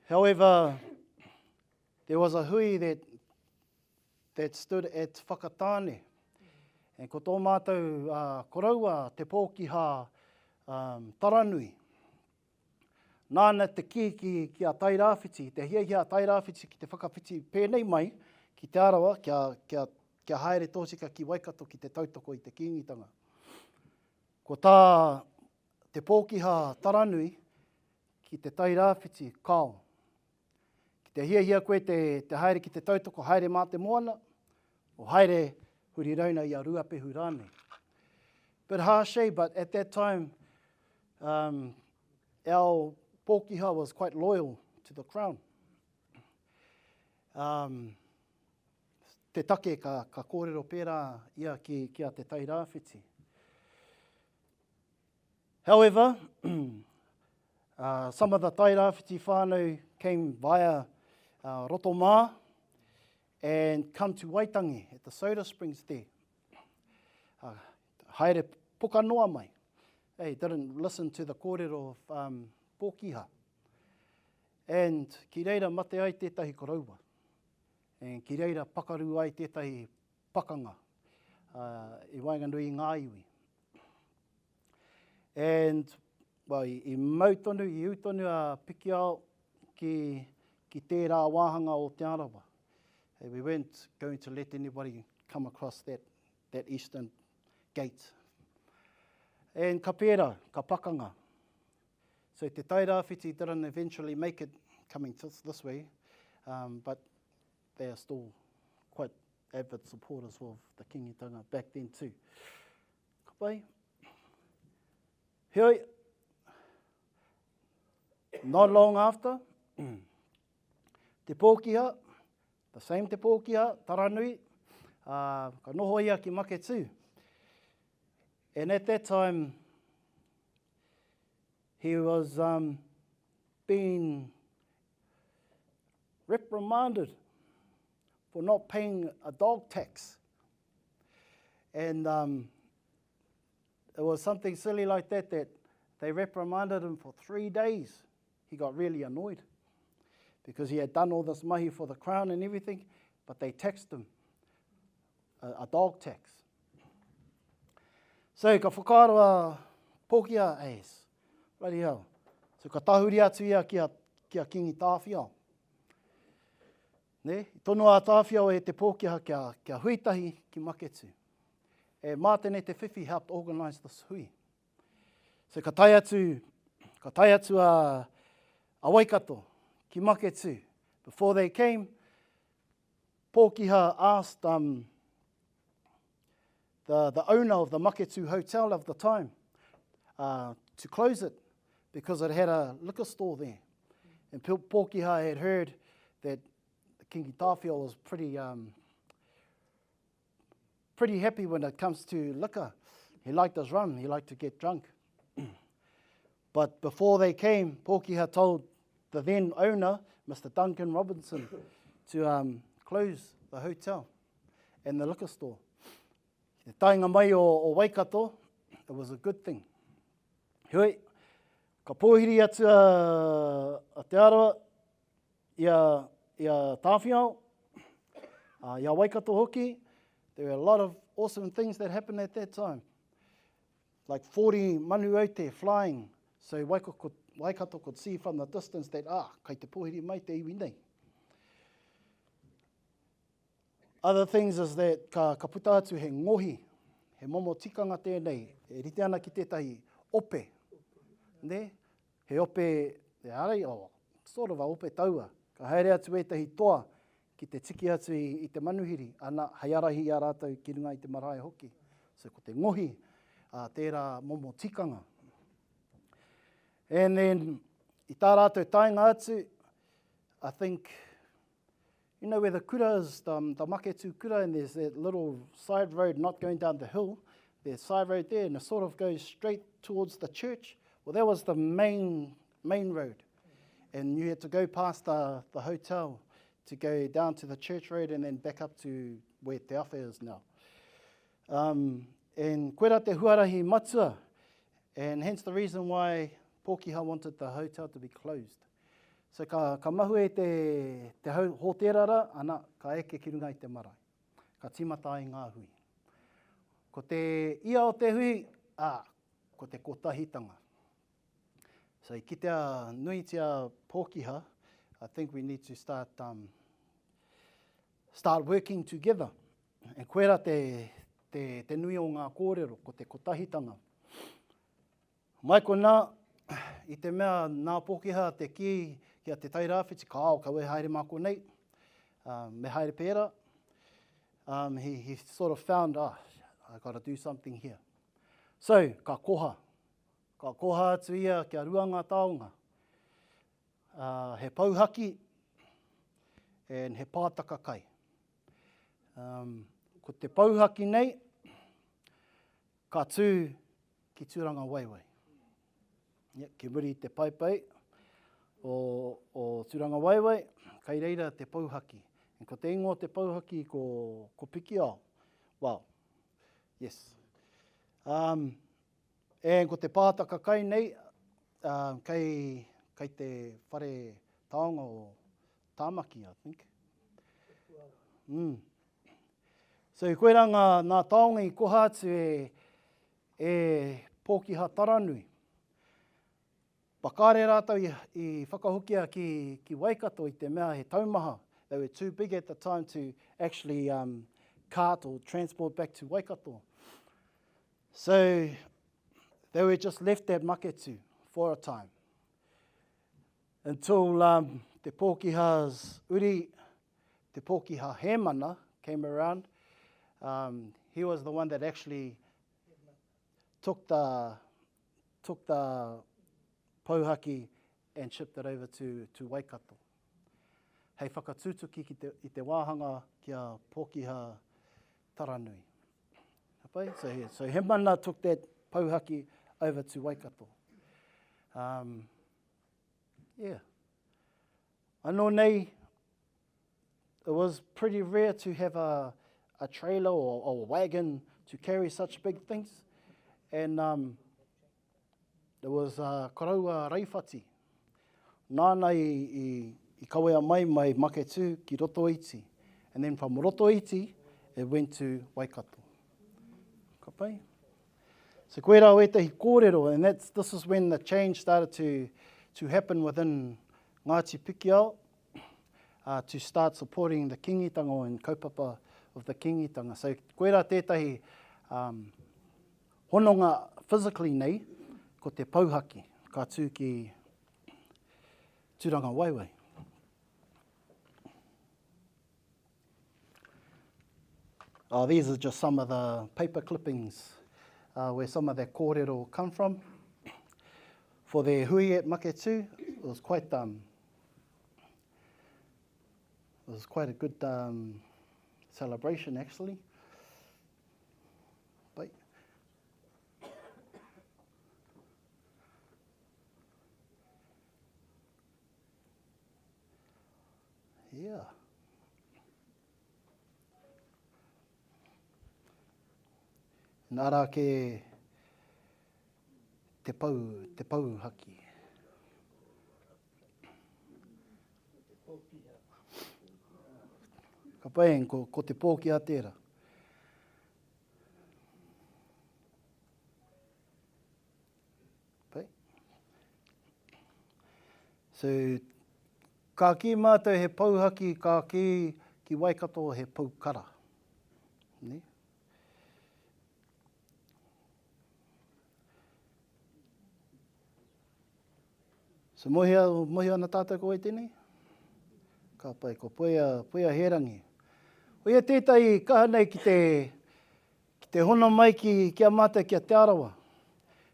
However, there was a hui that, that stood at Whakatāne. And ko tō mātou uh, koroua, Te Pōkiha um, Taranui, nāna te kī ki, ki a Tairāwhiti, te hiahia a Tairāwhiti ki te whakawhiti pēnei mai ki Te Arawa, kia, kia, kia haere tōtika ki Waikato ki te tautoko i te Kīngitanga. Ko tā Te Pōkiha Taranui ki te Tairāwhiti, kao. Ki te hiahia koe te, te haere ki te tautoko, haere mā te moana, o haere huri rauna i a Ruapehu rānei. Bit harsh, eh? But at that time, Um, our Pōkiha was quite loyal to the crown. Um, te take ka, ka kōrero pērā ia ki, ki a Te Tairāwhiti. However, uh, some of the Tairāwhiti whānau came via uh, Rotomā and come to Waitangi at the soda springs there. Uh, haere poka noa mai. Hey, didn't listen to the kōrero of um, Pōkiha. And ki reira mate ai tētahi koroua. And ki reira pakaru ai tētahi pakanga uh, i waenganui i ngā iwi. And, well, i, i mau tonu, i ū tonu a Pikiao ki, ki tērā wāhanga o Te Arawa. Hey, we weren't going to let anybody come across that, that eastern gate. And ka pērā, ka pakanga. So Te Tairāwhiti didn't eventually make it coming this, this way, um, but they are still quite avid supporters of the Kingitanga back then too. Ka pai. Heoi, not long after, Te Pōkiha, the same Te Pōkiha, Taranui, uh, ka noho ia ki Maketū. And at that time, he was um, being reprimanded for not paying a dog tax. And um, it was something silly like that that they reprimanded him for three days. He got really annoyed because he had done all this mahi for the crown and everything, but they taxed him a, a dog tax. So ka whakaaro a Pōkia, es, bloody hell. So ka tahuri atu ia ki a, ki a Kingi Tāwhiao. Ne? I tonoa a Tāwhiao e Te Pōkiha kia, kia hui tahi ki Maketu. E Mātene Te Whiwhi helped organise this hui. So ka tae atu, ka tae atu a, a Waikato ki Maketu. Before they came, Pōkiha asked um, the, the owner of the Maketu Hotel of the time uh, to close it because it had a liquor store there. And Pōkiha had heard that Kingi Tāwhiao was pretty, um, pretty happy when it comes to liquor. He liked his rum, he liked to get drunk. but before they came, Pōkiha told the then owner, Mr. Duncan Robinson, to um, close the hotel and the liquor store. Te taenga mai o, o Waikato, it was a good thing. Heoi, ka pōhiri atu a, a Te Arawa i a, i a Tāwhiao, uh, i a Waikato hoki. There were a lot of awesome things that happened at that time. Like 40 manu aute flying, so Waikato, Waikato could see from the distance that, ah, kai te pōhiri mai te iwi nei. Other things is that ka, ka puta atu he ngohi, he momo tikanga tēnei, e rite ana ki tētahi ope, ne? He ope, e arei, oh, sort of a ope taua. Ka haere atu ētahi toa ki te tiki atu i, i te manuhiri, ana, hei arahi i a rātou ki runga i te marae hoki. So ko te ngohi, uh, tērā momo tikanga. And then, i tā rātou taenga atu, I think You know where the kura is, the, um, the Maketu kura, and there's that little side road not going down the hill. There's side road there, and it sort of goes straight towards the church. Well, that was the main, main road. And you had to go past the, the hotel to go down to the church road and then back up to where Te Awhe is now. Um, and koera te huarahi matua, and hence the reason why Pōkiha wanted the hotel to be closed. So ka, ka mahue te, te hau, hōtēra rā, ana, ka eke ki runga i te marae. Ka tīmata ai ngā hui. Ko te ia o te hui, ā, ko te kotahitanga. So i kitea nuitia Pōkiha, I think we need to start, um, start working together. And koera te, te, te nui o ngā kōrero, ko te kotahitanga. Mai konā, i te mea nā Pōkiha te kī ki a Te Tairāwhiti, kāo, kaua e haere mā konei, um, me haere pērā. Um, he, he sort of found, ah, I gotta do something here. So, ka koha. Ka koha atu ia kia rua ngā taonga. Uh, he pouhaki and he pātaka kai. Um, ko te pouhaki nei, ka tū ki Tūrangawaewae. Yeah, ki muri i te paepae o, o Tūrangawaewae, kai reira te pouhaki. And ko te ingoa o te pouhaki ko, ko Pikiao. Well, yes. Um, and ko te pātaka kai nei, uh, kei, kei te whare taonga o Tāmaki, I think. Mm. So koirā ngā, ngā taonga i koha atu e, e Pōkiha Taranui. Ba kāre rātou i, i whakahokia ki, ki Waikato i te mea he taumaha. They were too big at the time to actually um, cart or transport back to Waikato. So they were just left at Maketu for a time. Until um, Te Pōkiha's uri, Te Pōkiha Hēmana, came around, um, he was the one that actually took the, took the pouhaki and shipped it over to, to Waikato. Hei whakatūtuki ki te, i te wāhanga ki a Pōkiha Taranui. Ka pai? So, so Hemana took that pouhaki over to Waikato. Um, yeah. Anō nei, it was pretty rare to have a, a trailer or, or a wagon to carry such big things. And um, there was uh, koroua Reiwhati. Nāna i, i, i kawea mai mai Maketū ki Rotoiti. And then from Rotoiti, it went to Waikato. Ka pai? So koirā wētahi kōrero, and that's, this is when the change started to, to happen within Ngāti Pikiao, uh, to start supporting the Kingitanga and kaupapa of the Kingitanga. So koirā tētahi um, hononga physically nei, ko te pouhaki, ka tū ki Tūrangawaewae. Oh, these are just some of the paper clippings uh, where some of that kōrero come from. For their hui at Maketu, it was quite, um, it was quite a good um, celebration actually. But Yeah. Nā rā ke te pou, te pou haki. Ka pai, ko, ko te pōki a tērā. Pai. So, ka kī mātou he pouhaki, ka kī ki Waikato he poukara. Ne? So mohia, mohia ana tātou ko wai tēnei? Ka pai, ko Puea, Puea Hērangi. Ko ia tētahi kaha nei ki te, Ki te hono mai ki, ki a mātou ki a Te Arawa.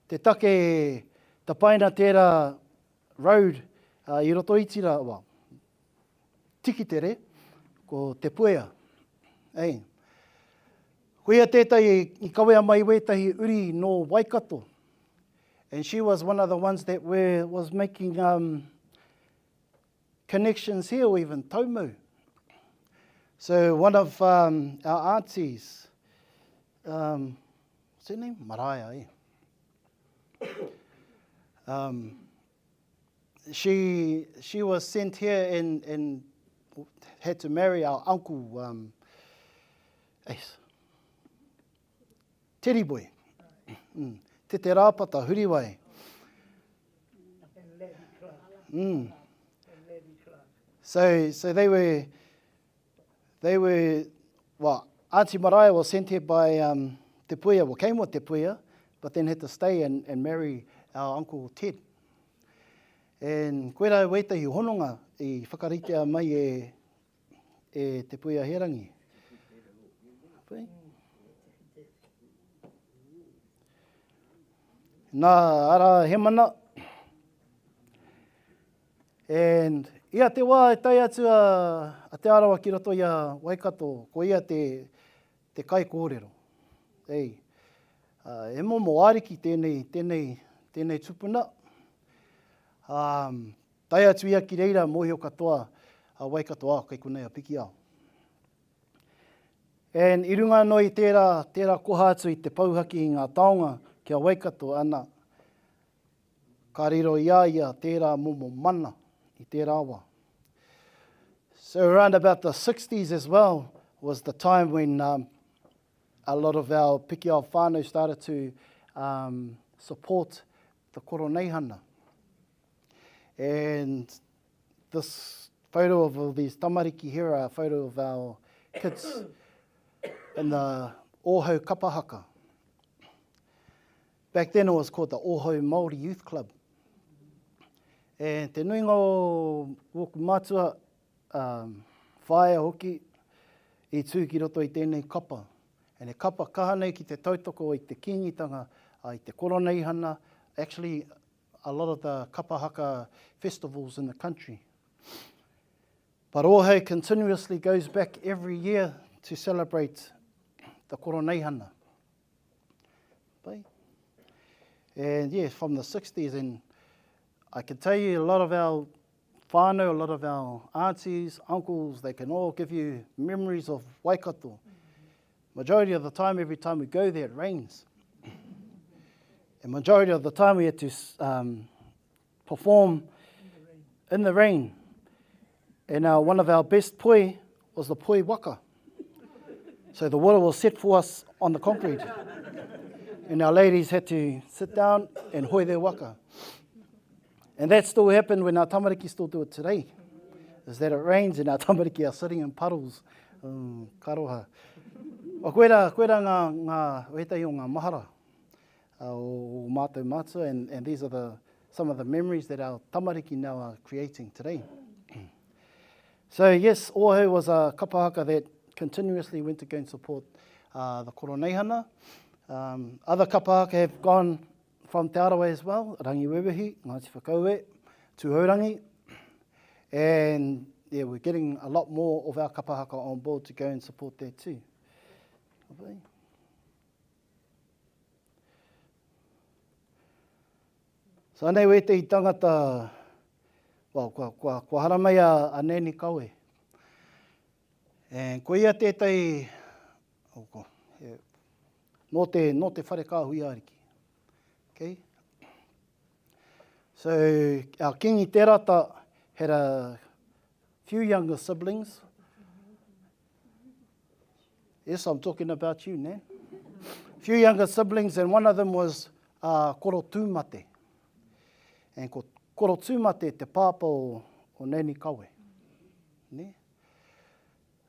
Te take tapaina tērā road uh, i Rotoiti rā, well, Tikitere, ko Te Puea. Ei. Ko ia tētahi i kawea mai wētahi uri nō Waikato. And she was one of the ones that were, was making um, connections here or even Taumau. So one of um, our aunties, um, what's her name? Mariah, eh? Um, she, she was sent here and, and had to marry our uncle, um, Ace. Teddy boy. Mm. Te Te Rāpata, Huriwai. And Laddie Clark. Mm. And Laddie Clark. So, so they were, they were, well, Auntie Mariah was sent here by um, Te Puia, well, came with Te Puia, but then had to stay and, and marry our uncle Ted. And koera wētahi hononga i whakaritea mai e, e Te Puea Herangi. Nā, arā Hemana. And ia te wā e tae atu a, a Te Arawa ki roto i a Waikato, ko ia te, te kaikōrero. Ei, uh, he momo ariki tēnei, tēnei, tēnei tupuna. Um, tae atu ia ki reira, mōhio katoa a Waikato, ah, kei konei a Pikiao. And i runga anō i tērā, tērā koha atu i te pouhaki i ngā taonga ki a Waikato, ana, ka riro i a ia tērā momo mana i tērā wā. So around about the 60s as well was the time when um, a lot of our Pikiao whānau started to um, support the Koroneihana. And this photo of all these tamariki here are a photo of our kids in the Oho Kapahaka. Back then it was called the Oho Māori Youth Club. And te nuinga o wōku mātua, um, whaea hoki, i tū ki roto i tēnei kapa. And he kapa kaha nei ki te tautoko i te Kīngitanga, i te Koroneihana, actually a lot of the kapa haka festivals in the country. But Ohe continuously goes back every year to celebrate the Koroneihana. Pai. And yeah, from the 60s, and I can tell you a lot of our whānau, a lot of our aunties, uncles, they can all give you memories of Waikato. Majority of the time, every time we go there, it rains. And majority of the time we had to um, perform in the rain. And uh, one of our best poi was the poi waka. So the water was set for us on the concrete. And our ladies had to sit down and hoi their waka. And that still happened when our tamariki still do it today. Is that it rains and our tamariki are sitting in puddles. Um, karoha. O koera, koera ngā, ngā, wētahi o ngā mahara uh, o, o mātou mātua and, and these are the, some of the memories that our tamariki now are creating today. So yes, Oahu was a kapahaka that continuously went to go and support uh, the Koroneihana. Um, other kapahaka have gone from Te Arawa as well, Rangiwewehi, Ngāti Whakaue, Tūhourangi. And yeah, we're getting a lot more of our kapahaka on board to go and support that too. Okay. So anei wētehi tangata, well, kua, kua, kua haramai a, a Nanny Kawe. And ko ia tētahi, oh, ko, he, nō te, nō te whare kāhui ariki. Okay? So, our Kingi Te Rata had a few younger siblings. Yes, I'm talking about you, Nan. Few younger siblings, and one of them was uh, Koro Tūmate. And ko Koro Tūmate te pāpā o, o Nanny Kawe. Ne?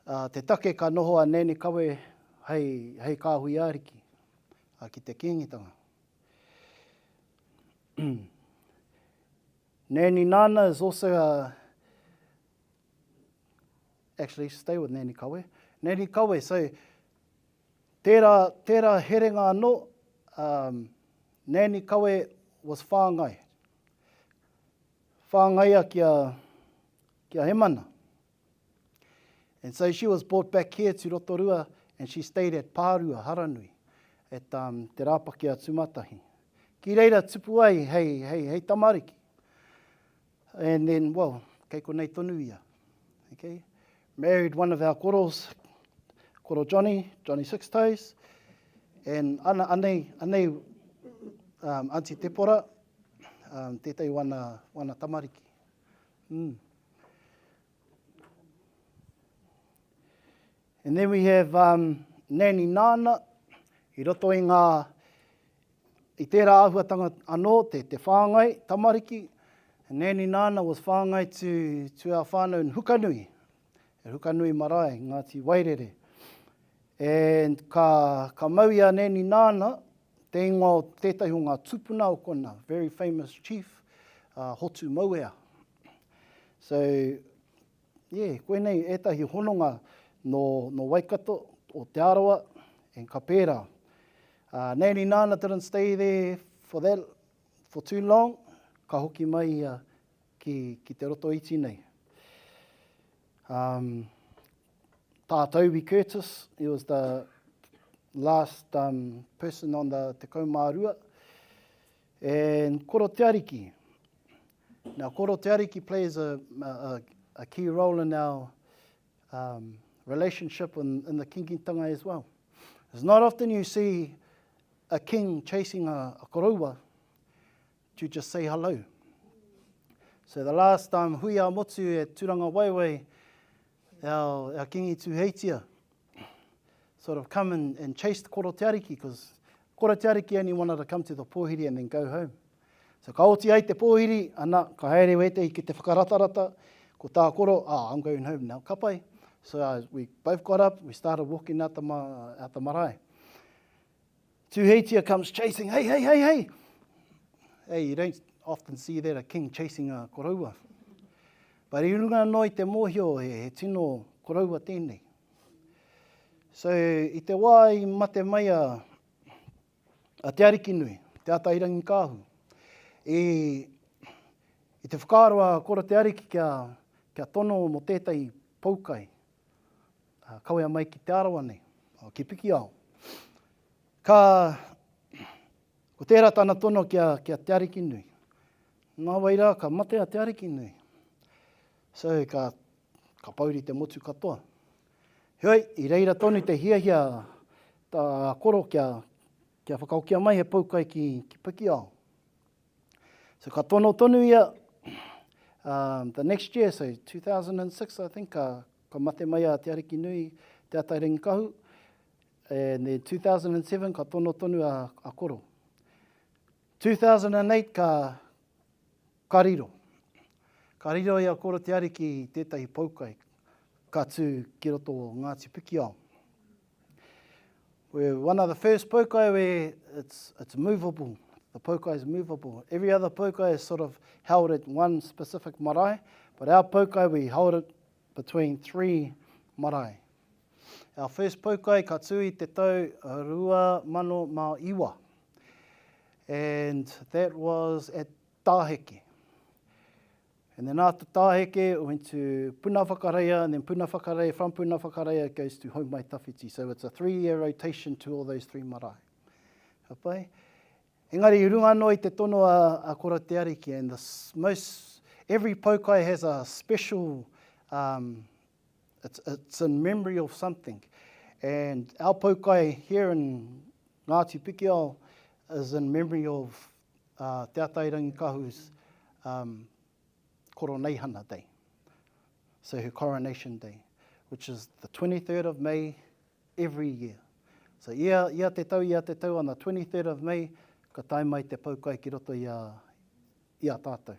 Uh, te take ka noho a Nanny Kawe hei, hei kāhui ariki uh, ki te kīngitanga. Nanny Nana is also a, actually stay with Nanny Kawe. Nanny Kawe, so tērā, tērā herenga anō, um, Nanny Kawe was whāngai. Whāngaia ki a, ki a Hemana. And so she was brought back here to Rotorua and she stayed at Pārua, Haranui, at um, Te Rāpaki a Tūmatahi. Ki reira tupu ai hei, hei, hei tamariki. And then, well, kei konei tonu ia. Okay. Married one of our koros, koro Johnny, Johnny Six Toes. And ana, anei, anei um, Auntie Tepora, um, tētahi wana, wana tamariki. Mm. And then we have um, Nanny Nana, i roto i ngā, i tērā āhuatanga anō, te, te whāngai, tamariki. And Nanny Nana was whāngai to, to our whānau in Hukanui, e Hukanui marae, Ngāti Wairere. And ka, ka mau i a Nanny Nana, te ingoa o tētahi o ngā tupuna o kona, very famous chief, uh, Hotu Mauea. So, yeah, koinei ētahi hononga nō, nō Waikato, o Te Arawa, and ka pērā. Uh, Nanny Nana didn't stay there. for that, for too long, ka hoki mai ia ki, ki te roto iti nei. Um, Tā Toby Curtis, he was the last um, person on the Te Kaumārua. And Koro Te Ariki. Now, Koro Te Ariki plays a, a, a key role in our um, relationship in, in the kingitanga as well. It's not often you see a king chasing a, a koroua to just say hello. So the last time hui a motu at Turanga Waiwai, our, our Kingi Tuheitia sort of come and, and chased Koro Te Ariki because Koro Te Ariki only wanted to come to the pōhiri and then go home. So ka oti ai te pōhiri, ana, ka haere wētehi ki te whakaratarata, ko tā Koro, ah, I'm going home now, ka pai. So uh, we both got up, we started walking out the, ma, out the marae. Tuheitia comes chasing, hey, hey, hey, hey! Hey, you don't often see that, a king chasing a koroua. But i runga anō i te mōhio, he, he tino koroua tēnei. So, i te wā i mate mai a, a Te Arikinui, Te Atairangikaahu, i, i te whakaaro a Koro Te Ariki kia, kia tono mō tētahi poukai, kawea mai ki Te Arawa nei, ki Pikiao. Ka, ko tērā tana tono ki a, ki a Te Arikinui. Nā wai rā, ka mate a Te Arikinui. So, ka, ka pouri te motu katoa. Heoi, i reira tonu te hiahia tā Koro kia, kia whakahokia mai he poukai ki, ki Pikiao. So ka tono tonu ia, um, the next year, so 2006 I think, ka, ka mate mai a Te Arikinui Te Atairangikahu, and then 2007 ka tono tonu a, a Koro. 2008 ka, ka riro. Ka riro i a Koro Te Ariki tētahi poukai ka tū ki roto o Ngāti Pikiao. We're one of the first poukai where it's, it's movable. The poukai is movable. Every other poukai is sort of held at one specific marae, but our poukai, we hold it between three marae. Our first poukai ka tū i te tau 2009, and that was at Tāheke. And then after Tāheke, we went to Puna Whakareia, and then Puna Whakareia, from Puna Whakareia it goes to Houmai Tawhiti. So it's a three-year rotation to all those three marae. Ka pai? Engari, i runga anō i te tono a, a Koro Te Ariki, and the most, every poukai has a special, um, it's, it's in memory of something. And our poukai here in Ngāti Pikiao is in memory of uh, Te Atairangikahu's um, Koroneihana Day. So her coronation day, which is the 23rd of May every year. So ia, ia te tau, ia te tau, on the 23rd of May, ka tae mai te poukai ki roto i a, i a tātou.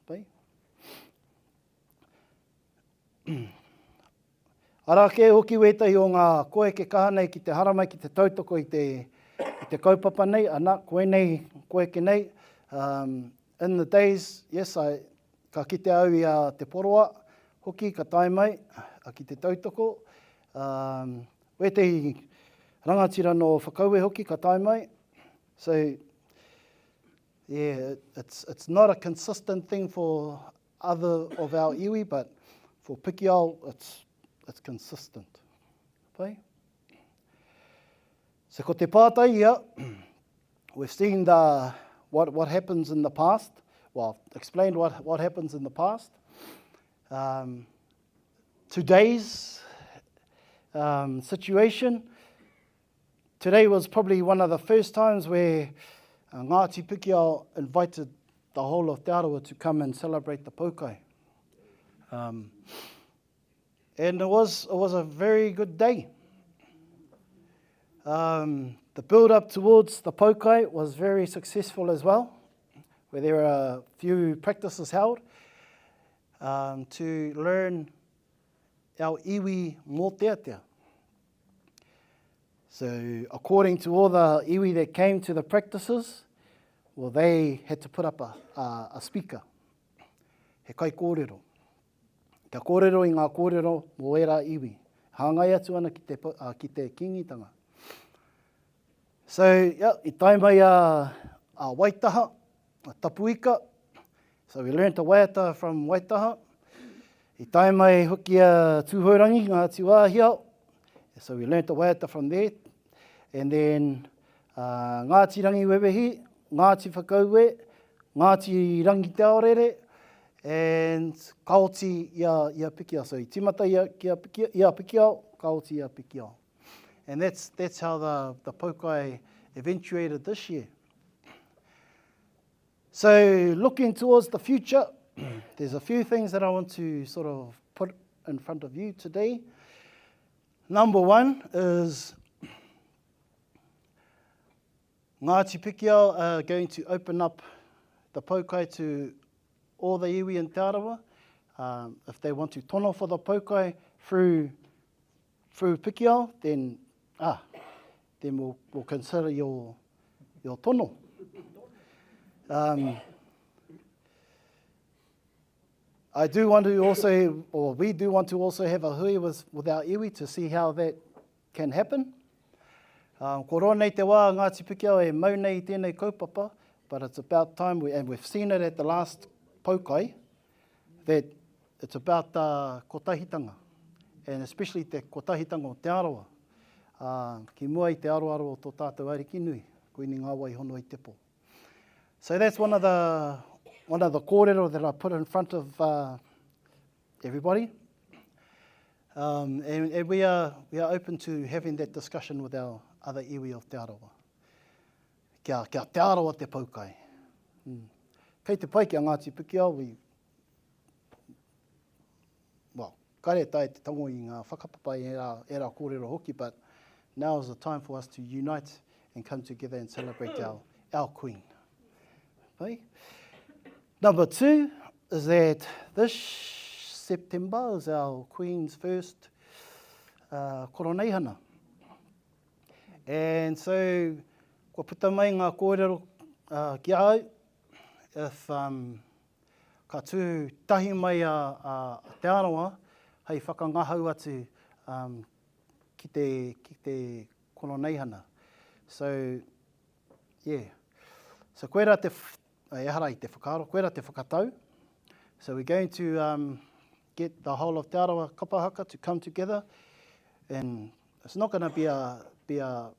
Pai? Arā kē hoki wētahi o ngā koeke kaha nei ki te haramai ki te tautoko i te, i te kaupapa nei, ana, koinei koeke nei, um, in the days, yes, I, ka kite au i a Te Poroa hoki ka tae mai a ki te tautoko, um, wētahi rangatira nō Whakaue hoki ka tae mai, so, yeah, it's, it's not a consistent thing for other of our iwi, but for Pikiao, it's, it's consistent. Pai? So ko te pātai ia, we've seen the, what, what happens in the past. Well, I've explained what, what happens in the past. Um, today's um, situation, Today was probably one of the first times where uh, Ngāti Pikiao invited the whole of Te Arawa to come and celebrate the poukai. Um, and it was, it was a very good day. Um, the build up towards the poukai was very successful as well, where there were a few practices held um, to learn our iwi mōteatea. So according to all the iwi that came to the practices, well, they had to put up a, a, a speaker, he kai kōrero. Kia kōrero i ngā kōrero mō ērā iwi. Hāngai atu ana ki te, uh, ki te kīngitanga. So, yeah, i tae mai a, a Waitaha, a Tapuika. So we learnt a waiata from Waitaha. I tae mai hoki a Tūhourangi, Ngāti Wāhiao. So we learnt a waiata from there. And then uh, Ngāti Rangiwewehi, Ngāti Whakaue, Ngāti Rangiteaorere, and ka oti i a, i a Pikiao. So i timata i a, ki a Pikiao, i a Pikiao, ka oti i a Pikiao. And that's, that's how the, the poukai eventuated this year. So looking towards the future, there's a few things that I want to sort of put in front of you today. Number one is Ngāti Pikiao are going to open up the poukai to all the iwi in Te Arawa. Um, if they want to tono for the poukai through, through Pikiao, then, ah, then we'll, we'll consider your, your tono. Um, I do want to also, or we do want to also have a hui with, with our iwi to see how that can happen. Um, ko roa nei te wā Ngāti Pikiao e mau nei i tēnei kaupapa, but it's about time, we, and we've seen it at the last poukai, that it's about the kotahitanga, and especially te kotahitanga o Te Arawa, uh, ki mua i te aroaro o tō tātou ariki nui, Kuini Ngā Wai Hono i Te Pō. So that's one of the, one of the kōrero that I put in front of uh, everybody. Um, and, and we, are, we are open to having that discussion with our other iwi of Te Arawa. Kia, kia Te Arawa te poukai. Mm. Kei te pai ki a Ngāti Pikiao, we, well, kare tae te tango i ngā whakapapa i ērā, ērā kōrero hoki, but now is the time for us to unite and come together and celebrate our, our queen. Pai? Number two is that this September is our Queen's first uh, koroneihana. And so, kua puta mai ngā kōrero uh, ki a au, if um, ka tū tahi mai a, a, a Te Arawa hei whakangahau atu um, ki te, ki te koroneihana. So, yeah. So koira te, ehara i te whakaaro, koira te whakatau. So we're going to um, get the whole of Te Arawa kapahaka to come together and it's not going to be a, be a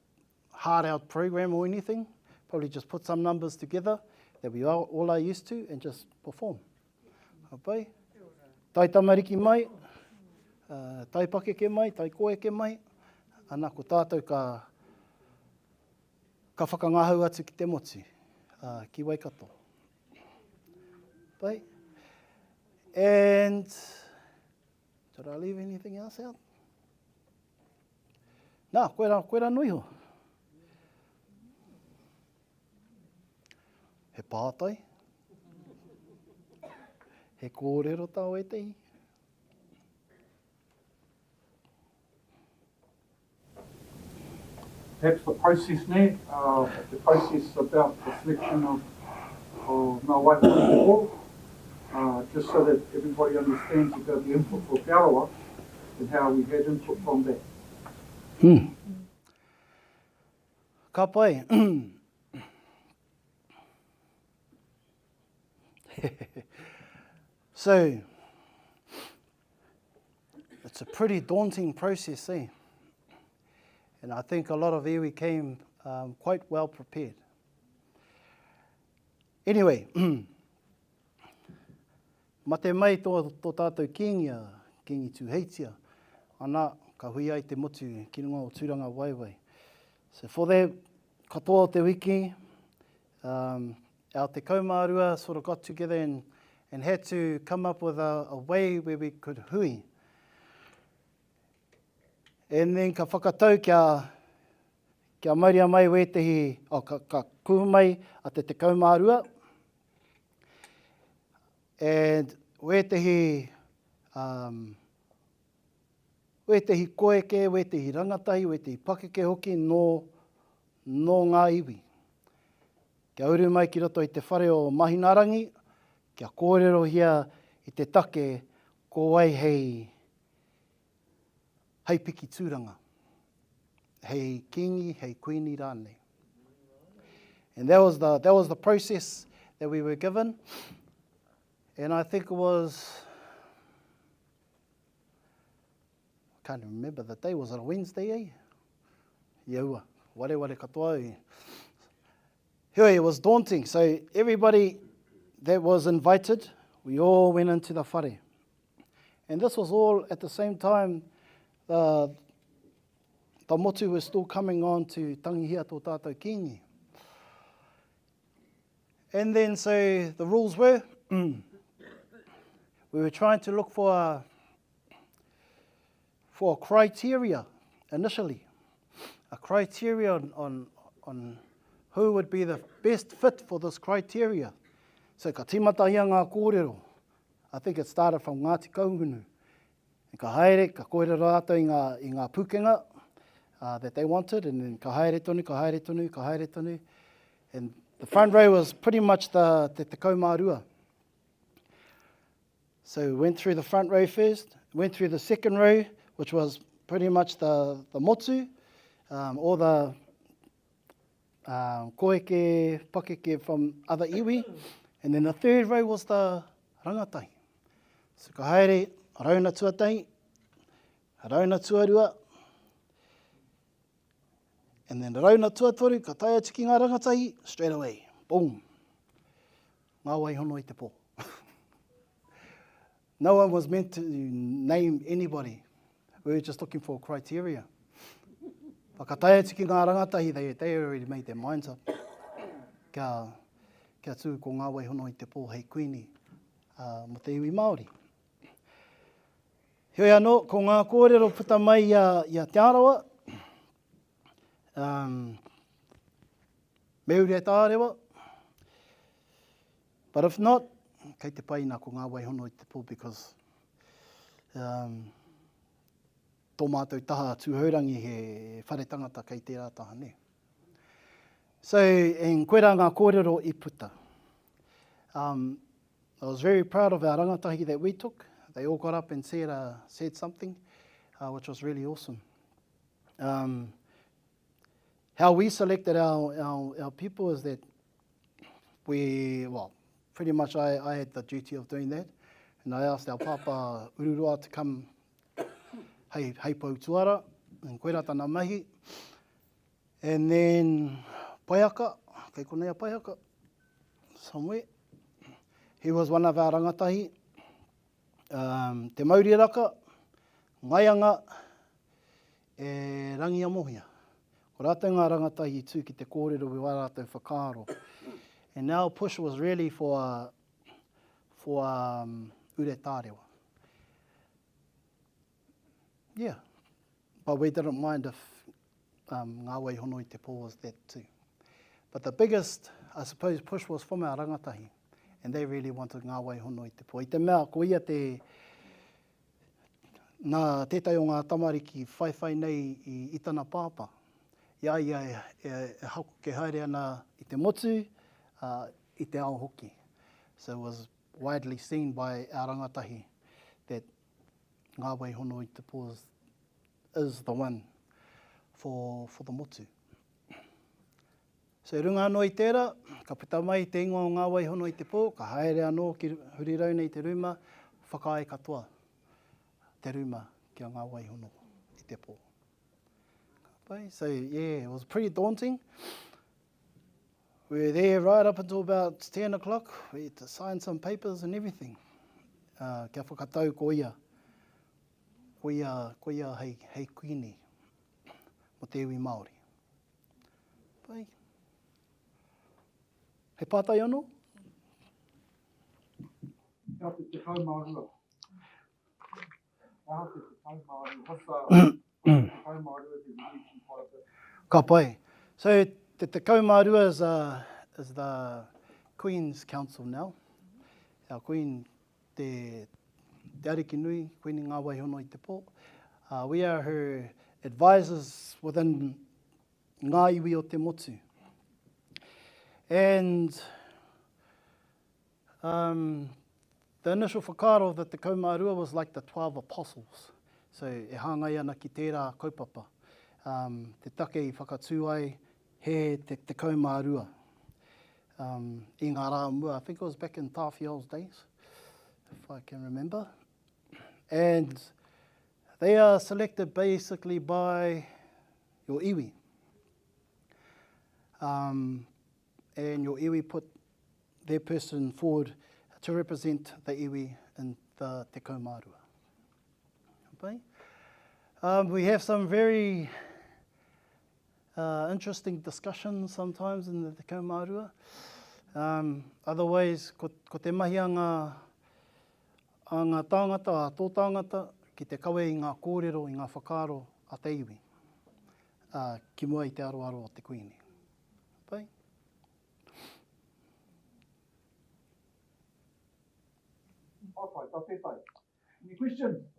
hard out program or anything. Probably just put some numbers together that we all, all are used to and just perform. Ka pai? Tai tamariki mai, uh, tai pakeke mai, tai koeke mai, ana ko tātou ka, ka whakangahau atu ki te motu, uh, ki Waikato. Pai? And, did I leave anything else out? Nā, koe rā, koe rā noiho. He pātai? He kōrero tā wētehi? Perhaps the process nē, uh, the process about the selection of, of Ngā Waihono i te Pō, uh, just so that everybody understands about the input for Te Arawa and how we had input from that. Hmm. Ka pai. so, it's a pretty daunting process, eh? And I think a lot of iwi came um, quite well prepared. Anyway, mate mai tō, tō tātou kīngi a Kīngi Tūheitia, ana, ka hui ai te motu ki runga o Tūranga Waewae. So for that katoa o te wiki, um, our 12 sort of got together and, and had to come up with a, a way where we could hui. And then ka whakatau kia, kia mauria mai wētehi, oh, ka, ka kuhu mai a te 12, and wētehi um, Wētehi koeke, wētehi rangatahi, wētehi pakeke hoki nō, nō ngā iwi. Kia uru mai ki roto i te whare o Mahinarangi, kia kōrerohia i te take ko wai hei, hei piki tūranga, hei kīngi, hei kuini rānei. And that was the, that was the process that we were given. And I think it was, I can't remember the day, was it a Wednesday, eh? Ia wareware katoa. E. Heoi, it was daunting. So everybody that was invited, we all went into the whare. And this was all at the same time, the, the motu was still coming on to tangihia tō tātou kīngi. And then so the rules were, we were trying to look for a, for a criteria initially, a criteria on, on, on who would be the best fit for this criteria. So ka tīmatahia ngā kōrero. I think it started from Ngāti Kahungunu. And ka haere, ka kōrero rātou i ngā, i ngā pūkenga uh, that they wanted, and then ka haere tonu, ka haere tonu, ka haere tonu. And the front row was pretty much the, te 12. So we went through the front row first, went through the second row, which was pretty much the, the motu, um, all the um, koeke, pakeke from other iwi. And then the third row was the rangatahi. So ka haere, rauna tuatahi, rauna tuarua, and then rauna tuatoru, ka tae atu ki ngā rangatahi, straight away, boom. Ngā waihono i te pō. No one was meant to name anybody. We were just looking for criteria. But ka tae atu ki ngā rangatahi, they, they already made their minds up. Kia, kia tū ko ngā waihono i te pō hei kuini uh, mo te iwi Māori. Heoi anō, ko ngā kōrero puta mai i a, i a Te Arawa, um, me ure tārewa, But if not, kei te pai nā ko ngā waihono i te pō because um, tō mātou taha Tūhourangi he whare tangata kei tērā taha, nē. So, and koirā ngā kōrero i puta. Um, I was very proud of our rangatahi that we took. They all got up and said, uh, said something, uh, which was really awesome. Um, how we selected our, our, our people is that we, well, pretty much I, I had the duty of doing that. And I asked our papa Ururoa to come hei, hei pou tuara, and koira tana mahi. And then Paiaka, kei konei a Paiaka, somewhere. He was one of our rangatahi. Um, te Mauriraka, Ngaianga, e Rangiamohia. Ko rātou ngā rangatahi i tū ki te kōrero i wā rātou whakaaro. And our push was really for, for um, Ure Tārewa. Yeah. But we didn't mind if um, Ngā Waihono i te Pō was that too. But the biggest, I suppose, push was from our rangatahi. And they really wanted Ngā Waihono i te Pō. I te mea, ko ia te, Nā tētahi o ngā tamariki whaiwhai nei i, i tana pāpā, i a ia e, e, e hakoke haere ana i te motu, ā, i te ao hoki. So it was widely seen by our rangatahi that Ngā Waihono i te Pō is, is the one for, for the motu. So i runga anō i tērā, ka puta mai te ingoa o Ngā Waihono i te pō, ka haere anō ki huri rauna i te rūma, whakaae katoa te rūma ki a Ngā Waihono i te pō. Ka pai. So yeah, it was pretty daunting. We were there right up until about 10 o'clock. We had to sign some papers and everything. Uh, kia whakatau ko ia, ko ia, ko ia hei, hei kuini mo te iwi Māori. Pai. He pātai anō? He aha te 12? He aha te 12? What's the 12 that you mentioned quite a bit? Ka pai. So te 12 is, uh, is the Queen's Council now. Our Queen te, te Ariki Nui, Queen Ngā Waihono i te Pō. Uh, we are her advisors within ngā iwi o te motu. And um, the initial whakaaro of the 12 was like the 12 apostles. So e hāngai ana ki tērā kaupapa. Um, te take i whakatū ai he te 12. Um, i ngā rā mua, I think it was back in Tāwhiao's days, if I can remember. And they are selected basically by your iwi. Um, and your iwi put their person forward to represent the iwi in the Te Kaumārua. Okay. Um, we have some very uh, interesting discussions sometimes in the Te Kaumārua. Um, otherwise, ko, ko te mahi a ngā, a ngā tāngata, a tō tāngata, ki te kawe i ngā kōrero, i ngā whakaaro a te iwi, uh, ki mua i te aroaro o te Kuini. Pai? Pai, tā tētai. Any questions?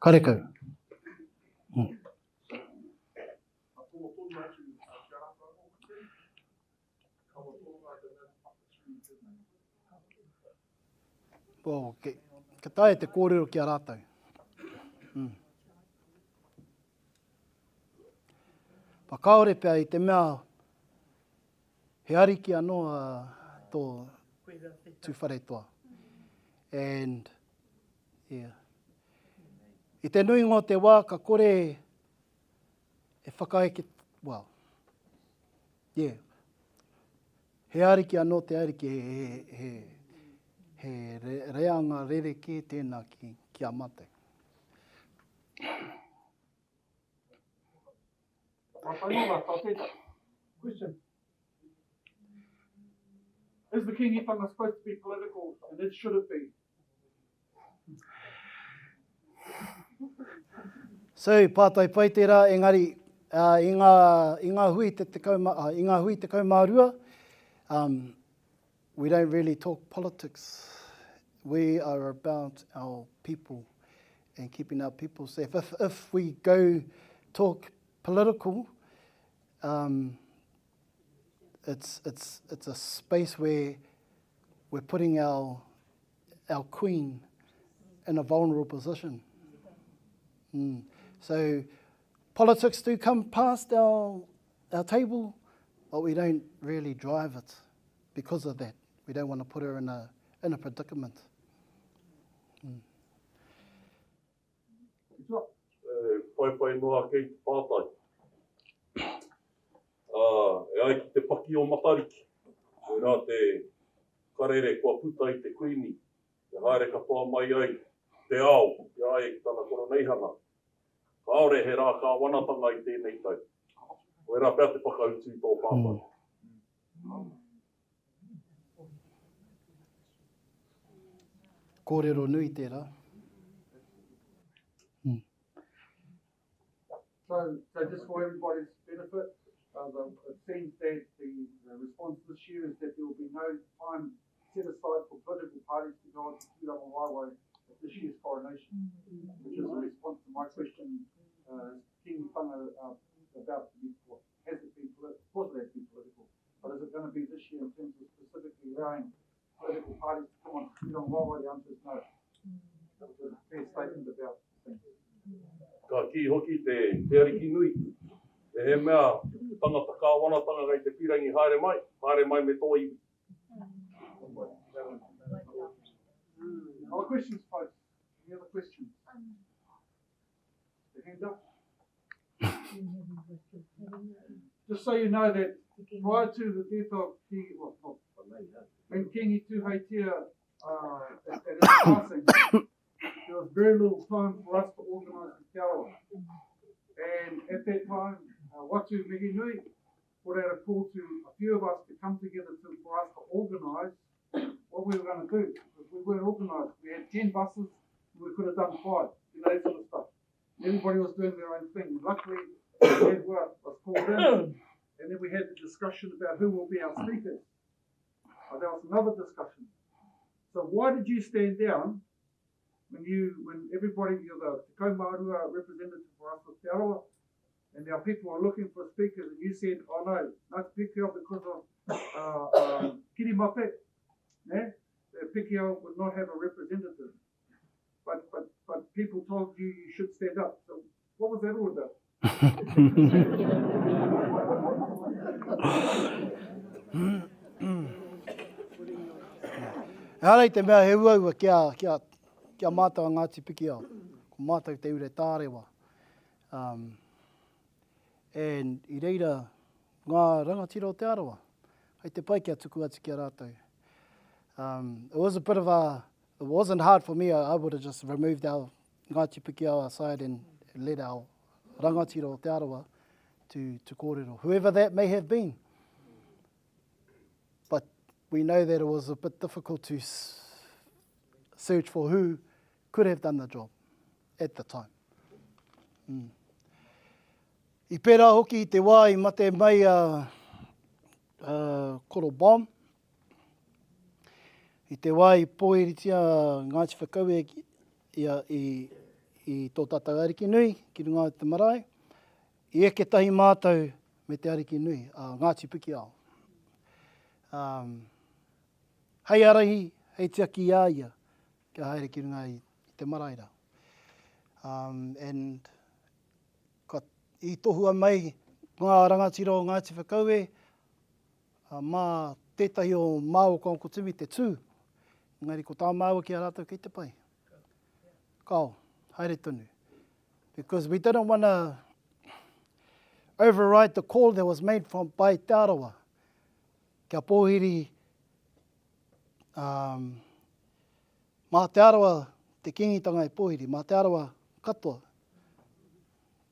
Karekau. Ka toro tonu atu ki a rātou anō ki te kawa toronga i te mea whakatū i tēnei. Well, ke, ka taea te kōrero ki a rātou. Mm. Pa kāore pea i te mea he ariki anō a tō Tūwharetoa. And, yeah. I te nuinga o te wā ka kore e whakaeke, well, yeah, he ariki anō te ariki, he, he, he, he reanga rerekē tēnā ki, ki a mātou. Question. Is the Kingitanga supposed to be political and it should it be? So, pātai pai tērā, engari, uh, i, ngā, i ngā hui te tekau, uh, i ngā hui 12, um, we don't really talk politics. We are about our people and keeping our people safe. If, if we go talk political, um, it's, it's, it's a space where we're putting our our queen in a vulnerable position. Mm. So politics do come past our, our table, but we don't really drive it because of that. We don't want to put her in a, in a predicament. Mm. E paepae noa ake i te pātai. Ā, e ai ki te paki o Matariki, koirā te karere kua puta i te Kuini, e haere katoa mai ai te ao ki a ia ki tana koroneihana. Kāore he rā kāwanatanga i tēnei tau. Koirā pea te whakautu i tō pātai. Kōrero nui tērā. So, so just for everybody's benefit, uh, the, it seems that the, the response this year is that there will be no time set aside for political parties to go on to Tūrangawaewae at this year's coronation, which is a response to my question, uh, Kingitanga uh, about to be, well, has it been, of course it has been political, but is it going to be this year in terms of specifically allowing political parties to come on to Tūrangawaewae? The answer is no. That was a fair statement about things. Ka kī hoki te Te Ariki Nui, mehemea he tangata kāwanatanga kei te pīrangi haere mai, haere mai me tō iwi. Other questions, folks? Any other questions? The hand up. Just so you know that prior to the death of King, well, not, when Kingi Tuheitia uh, at, at his passing, there was very little time for us to organise the Te Arawa. And at that time, uh, Watu Mihinui put out a call to a few of us to come together to, for us to organise what we were going to do. Because we weren't organised. We had 10 buses, and we could have done five, you know, that sort of stuff. And everybody was doing their own thing. Luckily, Edward was called in, and then we had the discussion about who will be our speakers. But there was another discussion. So why did you stand down? When you, when everybody, you're the Te Kaumārua representative for us with Te Arawa, and our people are looking for speakers, and you said, oh no, Ngāti Pikiao because of uh, um, Kirimate, ne? that Pikiao would not have a representative. But, but, but people told you you should stand up. So what was that all about? Ehara i te mea he uaua kia, kia, kia mātou a Ngāti Pikiao. Ko mātou te ure tārewa. Um, and i reira ngā rangatira o Te Arawa. Hei te pai kia tuku atu ki a rātou. Um, it was a bit of a, it wasn't hard for me, I, I would have just removed our Ngāti Pikiao aside and let our rangatira o Te Arawa to, to kōrero, whoever that may have been. But we know that it was a bit difficult to search for who could have done the job at the time. Mm. I pērā hoki i te wā i mate mai a, a Koro Bomb, i te wā i pōhiritia Ngāti Whakaue i, i, i tō tātou Ariki nui ki runga o te marae, i eke tahi mātou me te Ariki nui, a Ngāti Pikiao. Um, hei arahi, hei tiaki i a ia, kia haere ki runga i, i te marae rā. Um, and ka, i tohua mai ngā rangatira o Ngāti Whakaue mā tētahi o māua ko Uncle Timmy te tū. Engari ko tā māua ki a rātou kei te pai. Kao, haere tonu. Because we didn't want to override the call that was made from by Te Arawa. Kia pōhiri um, mā Te Arawa te kīngitanga e pōhiri, mā Te Arawa katoa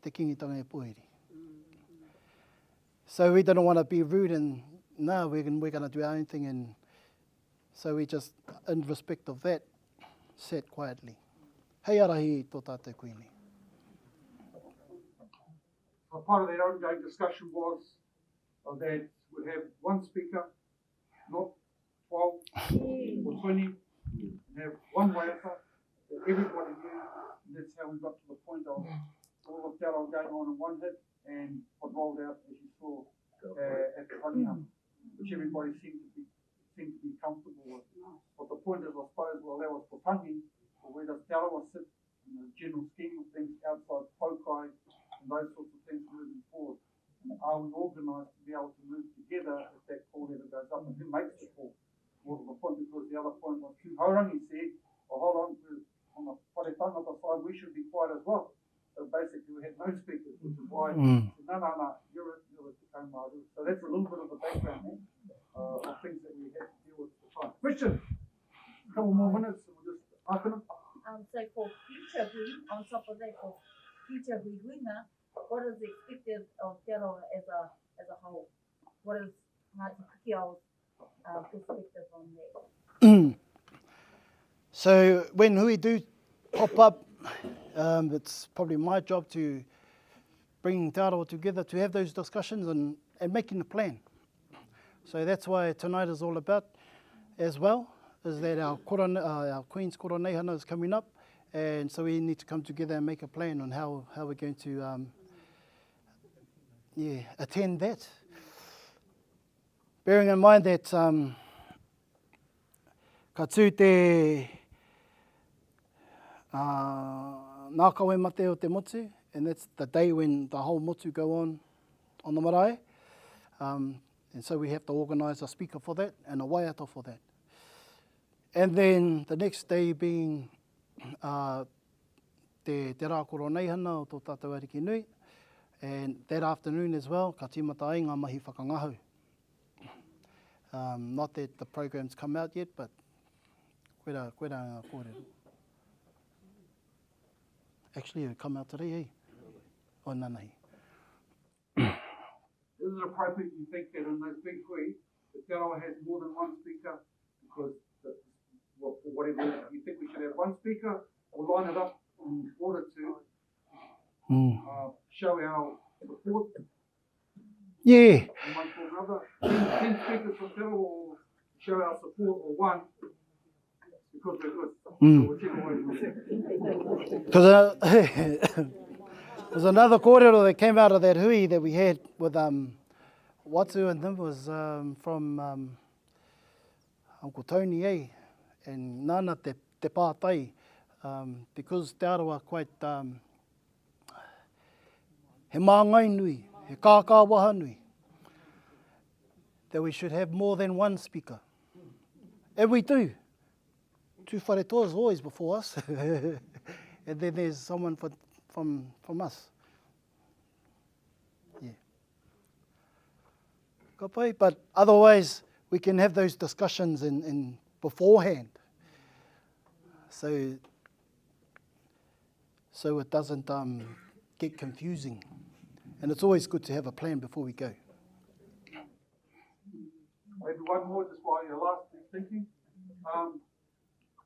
te kīngitanga e pōhiri. So we didn't want to be rude and no, we're, we're going to do our own thing and so we just, in respect of that, sat quietly. Hei arahi i tō tātou kuini. So part of that ongoing discussion was uh, that we'd have one speaker, not 12 or 20, and have one waiata that everybody knew, and that's how we got to the point of all of Te Arawa going on in one hit and what rolled out, as you saw, uh, at the Tangihanga, which everybody seemed to be seemed to be comfortable with. But the point is, I suppose, well, that was for tangi, but where does Te Arawa sit in the general scheme of things outside Poukai and those sorts of things moving forward? And are we organised to be able to move together if that call ever goes up? And who makes the call? More to the point, because the other point was Tūhourangi said, well, hold on, we're on the whare tangata side, we should be quiet as well. So basically we had no speakers, which is why, mm. said, no, no, no, you're a, you're a Te Maru. So that's a little bit of the background eh, uh, of things that we had to deal with at the time. Question? A couple more minutes and we'll just open them. Um, so for future hui, on top of that, for future hui huinga, what is expected of Te Arawa as a, as a whole? What is Ngāti Pikiao's uh, perspective on that? So when hui do pop up, um, it's probably my job to bring Te Arawa together to have those discussions and, and making a plan. So that's why tonight is all about as well, is that our, korone, uh, our Queen's Koroneihana is coming up, and so we need to come together and make a plan on how, how we're going to um, yeah, attend that. Bearing in mind that um, ka tū te uh, nā kawe mate o te motu, and that's the day when the whole motu go on on the marae. Um, and so we have to organise a speaker for that and a waiata for that. And then the next day being uh, te, te rā koroneihana o tō tātou Ariki nui, and that afternoon as well, ka tīmata ai ngā mahi whakangahau. Um, not that the program's come out yet, but koira, koira ngā kōrero. Actually, it come out today, eh? Oh, nanahi. Is it appropriate you think that in those big hui, the Te Arawa has more than one speaker because the, well, for whatever reason, you think we should have one speaker or line it up in order to mm. uh, show our support Yeah. One for another. 10, 10 speakers from Te Arawa or show our support or one. Because we're good. Mm. So whichever way you want. Because uh, there's another kōrero that came out of that hui that we had with um, Watu and them was um, from um, Uncle Tony, eh? And nāna te, te pātai, um, because Te Arawa quite, um, he māngai nui, he kākā waha nui, that we should have more than one speaker. And we do. Tūwharetoa is always before us. and then there's someone for, from, from us. Yeah. Ka pai, but otherwise we can have those discussions in, in beforehand. So, so it doesn't um, get confusing. And it's always good to have a plan before we go. Maybe one more just while you're last thinking. Um,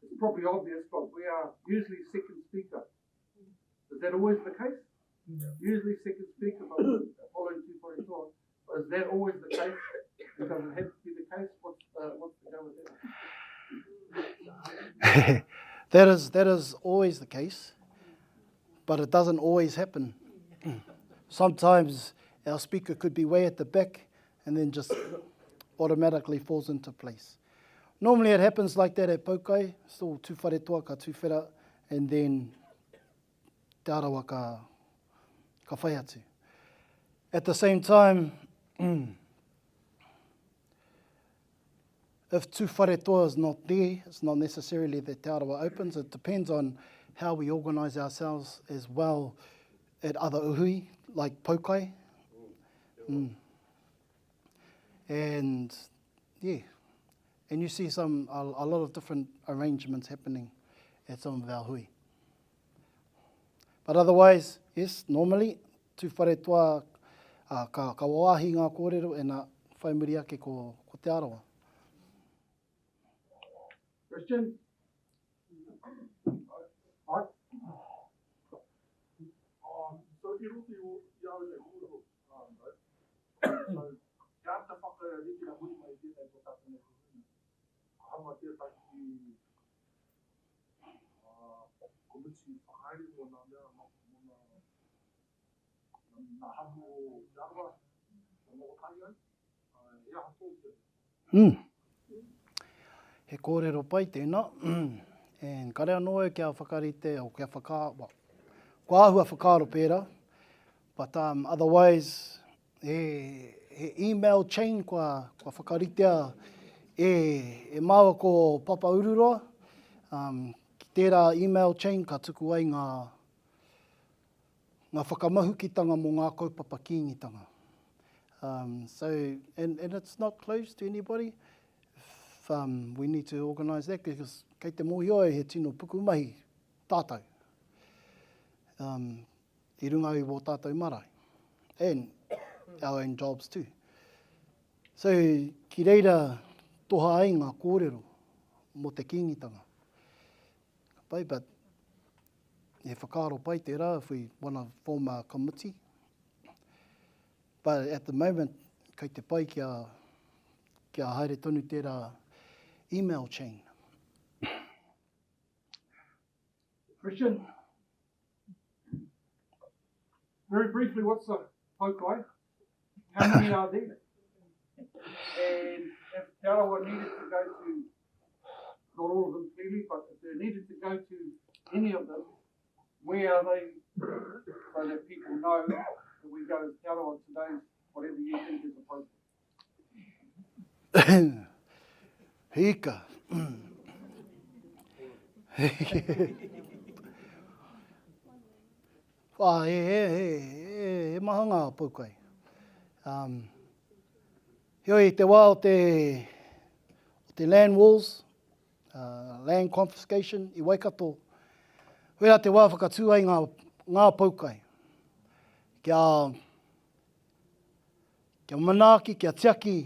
it's probably obvious, but we are usually second speaker. Is that always the case? Yeah. Usually second speaker, but following 244. Is that always the case? Does it have to be the case? What's the, what's the go with that? that is, that is always the case, but it doesn't always happen. Sometimes our speaker could be way at the back and then just automatically falls into place. Normally it happens like that at Poukai, still Tūwharetoa ka tūwhera, and then Te Arawa ka, ka whai atu. At the same time, if Tūwharetoa is not there, it's not necessarily that Te Arawa opens, it depends on how we organise ourselves as well at other uhui, like Poukai. Mm. And yeah, and you see some a, a lot of different arrangements happening at some of our hui. But otherwise, yes, normally, Tūwharetoa, uh, ka, ka wāhi ngā kōrero e nā whai muri ake ko, ko Te Arawa. Christian? Ai? Um, so i roto i o, i au nei kōrero, um, right? So, kia ata whakarite muri mai tēnei tō tātou nei huhuina. Ka hanga tētahi uh, komiti whakahaere mō nā mea, mō nā, nā hapu o Te Arawa, kia noho tahi ai. Uh, he aha tō hiahia? Mm. He kōrero pai tēnā. And kare anō au kia whakarite, o kia whaka, well, kua āhua whakaaro pērā, but um, otherwise, he, he email chain kua, kua whakaritea e, e māua ko Papa Ururoa. Um, ki tērā email chain ka tuku ai ngā, ngā whakamahukitanga mō ngā kaupapa Kīngitanga. Um, so, and, and it's not closed to anybody. If, um, we need to organise that because kei te mōhio au he tino pukumahi tātou um, i runga i wō tātou marae and our own jobs too. So, ki reira toha ai ngā kōrero mō te Kīngitanga. Ka pai, but he whakaaro pai tērā if we wanna form a committee. But at the moment, kei te pai kia, kia haere tonu tērā email chain. Christian, very briefly, what's a poukai? How many are there? And if Te Arawa needed to go to, not all of them clearly, but if they needed to go to any of them, where are they so that people know that we go to Te Arawa today, whatever you think is appropriate? Hika. Wha, he, he, he, he, he maha ngā poukai. Um, heoi, te wā o te, o te land wars, uh, land confiscation i Waikato, wera te wā whakatū ai ngā, ngā poukai. Kia, kia manaaki, kia tiaki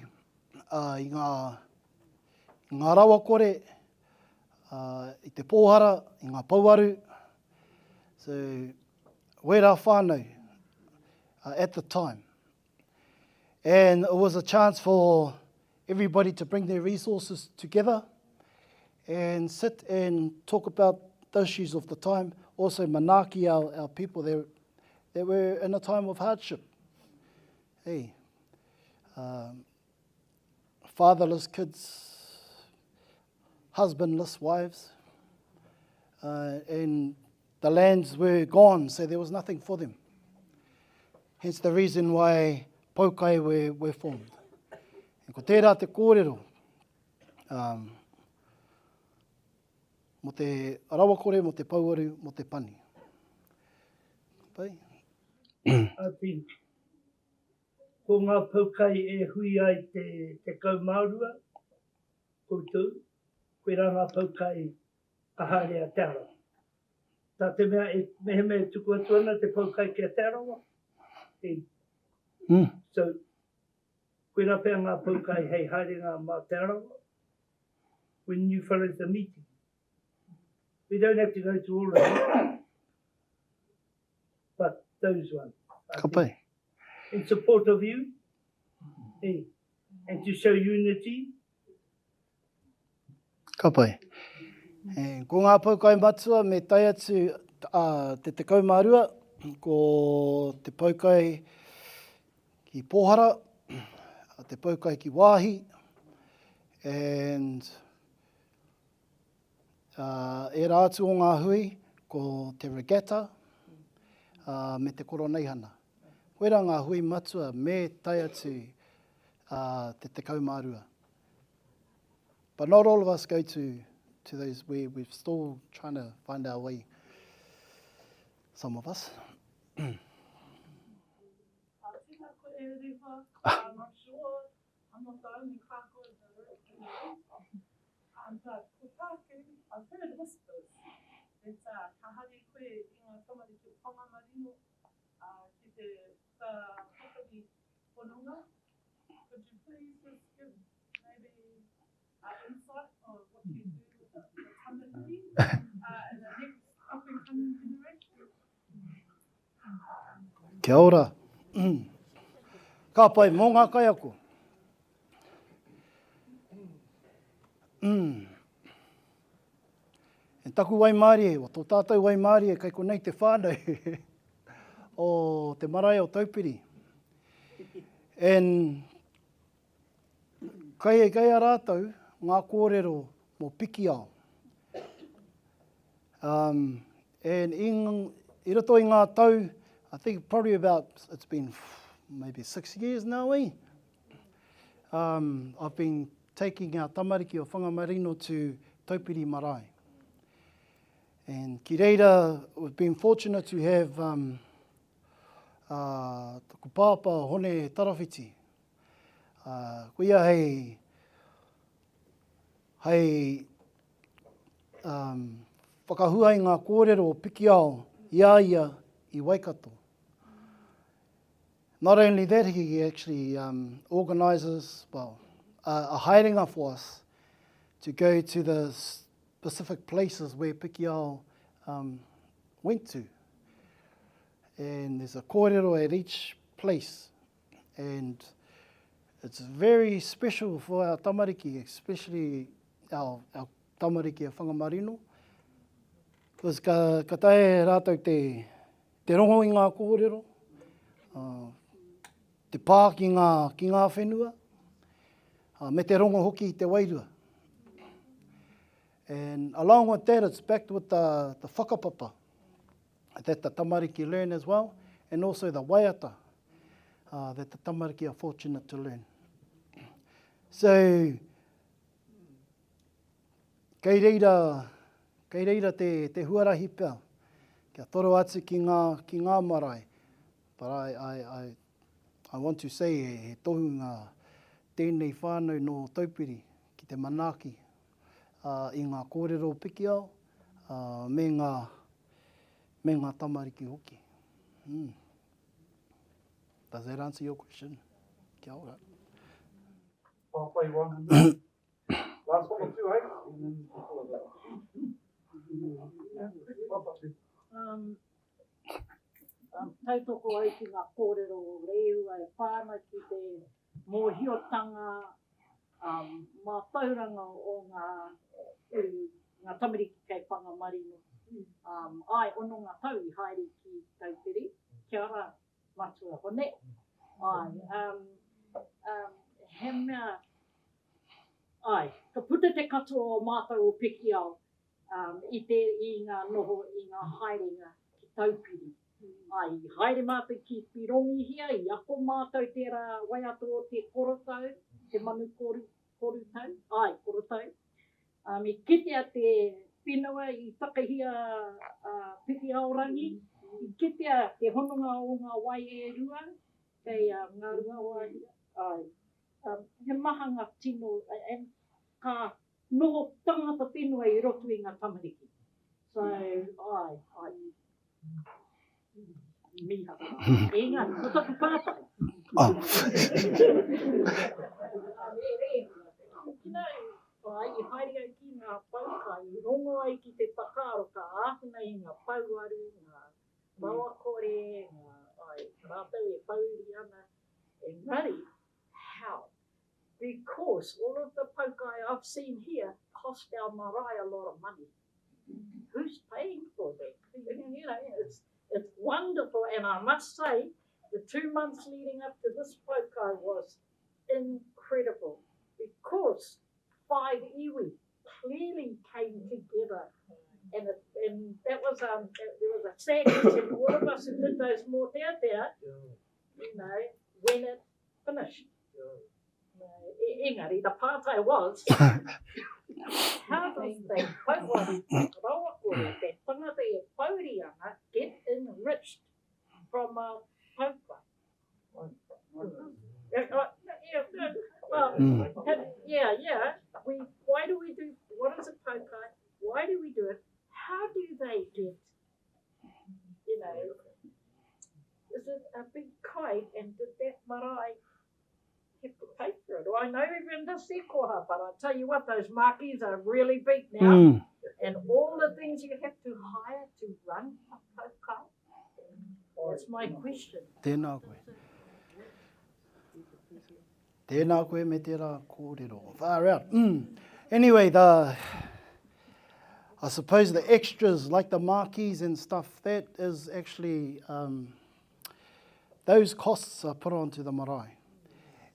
uh, i ngā, i ngā rawakore, uh, i te pōhara, i ngā pouaru. So, wērā whānau uh, at the time. And it was a chance for everybody to bring their resources together. And sit and talk about the issues of the time, also manaaki our, our people that, that were in a time of hardship. Hey, um, fatherless kids, husbandless wives, uh, and the lands were gone, so there was nothing for them. Hence the reason why poukai were, were formed. And ko tērā te kōrero, um, mo te rawakore, mo te pouaru, mo te pani. Pai? I think ko ngā poukai e hui ai te 12 koutou, koirā ngā poukai ka haere a Te Arawa. Tā te mea, e, mehemea e tuku atu ana te poukai ki a Te Arawa, e, mm. so, koirā pea ngā poukai hei haerenga mā Te Arawa, when you follow the meeting. We don't have to go to all of them, but those ones. Ka pai. In support of you, eh, and to show unity. Ka pai. Eh, ko ngā poukai matua me tae atu uh, te 12, ko te poukai ki Pōhara, te poukai ki Wāhi, and uh, ērā atu o ngā hui, ko te regatta uh, me te koroneihana. Koirā ngā hui matua me tae atu uh, te 12. But not all of us go to, to those, we, we're still trying to find our way, some of us. Tēnā koe e Riva, I'm not sure, I'm not the only kako in the room, um, but ko tāku, I've heard whispers that uh, ka hari koe i ngā tamariki o Whangamarino uh, ki te whakapakari hononga. Could you please just give maybe uh, insight of what you do with the, the tamariki uh, in the next up and coming generation? Kia ora. Ka pai, mō ngā kaiako. Mm. E taku waimārie, o tō tātou waimārie kei konei te whānau o te marae o Taupiri. And kei, kei a rātou ngā kōrero mō Pikiao. Um, and in, i roto i ngā tau, I think probably about, it's been maybe six years now, eh? Um, I've been taking our tamariki o Whangamarino to Taupiri Marae. And ki reira, we've been fortunate to have um, uh, taku pāpā Hone Tarawhiti. Uh, ko ia hei, hei um, whakahua i ngā kōrero o Pikiao i a ia i Waikato. Not only that, he actually um, organises, well, a, a haerenga for us to go to the specific places where Pikiao um, went to. And there's a kōrero at each place. And it's very special for our tamariki, especially our, our tamariki a Whangamarino. Because ka, ka tae rātou te, te rongo i ngā kōrero, uh, te pā ki ngā, ki ngā whenua, uh, me te rongo hoki i te wairua. And along with that, it's backed with the, the whakapapa that the tamariki learn as well, and also the waiata uh, that the tamariki are fortunate to learn. So, kei reira, kei reira te, te huarahi pea, kia toro atu ki ngā, ki ngā marae. But I, I, I, I want to say he, he tohu ngā tēnei whānau nō Taupiri ki te manaaki uh, i ngā kōrero pikiao uh, me ngā, me ngā tamariki hoki. Mm. Does that answer your question? Kia ora. Pāpai wānanga. Last one or two, eh? And then we'll follow that. Um, um, tautoko au ki ngā kōrero o Rēua e pā ana ki te mōhiotanga. Um, mātauranga o ngā, ngā tamariki kei Whangamarino. Um, ai, ono ngā tau i haere ki Taupiri. Kia ora, Matua Hone. Ai, um, um, he mea, ai, ka puta te katoa o mātou o Pikiao um, i, te, i ngā noho, i ngā haerenga ki Taupiri. Ai, i haere mātou ki Pirongihia, i ako mātou tērā waiata o te korotau, te manu koru, korutau, ai, korotau. Um, i kitea te whenua i takahia a Pikiaorangi, i kitea te hononga o ngā wai e rua, kei uh, Ngāruawāhia, ai. Um, he maha ngā tino, and ka noho tangata whenua i roto i ngā tamariki. So, ai, ai, mīharo. Engari, ko taku pātai. Oh. You know, ai, i haere au ki ngā poukai, i rongo ai ki te whakaaro ka āwhina i ngā pouaru, ngā rawakore, ngā, ai, rātou e pōuri ana. Engari, how? Because all of the poukai I've seen here cost our marae a lot of money. Who's paying for that? You know, it's, it's wonderful, and I must say, the two months leading up to this poukai was incredible because five iwi clearly came together. And, it, and that was um, there was a sadness in all of us who did those mōteatea, you know, when it finished. Engari, the pātai was, how does the pouaru rawakore, te tangata e pouri ana, get enriched from a poukai? Well, yeah, yeah. We, why do we do, what is a poukai? Why do we do it? How do they get, you know, is it a big kai and did that marae have to pay for it? Well, I know even the koha, but I tell you what, those marquees are really big now. Mm. And all the things you have to hire to run a poukai. That's my question. Tēnā koe. Tēnā koe me tērā kōrero. Far out. Mm. Anyway, the, I suppose the extras like the marquees and stuff, that is actually, um, those costs are put onto the marae.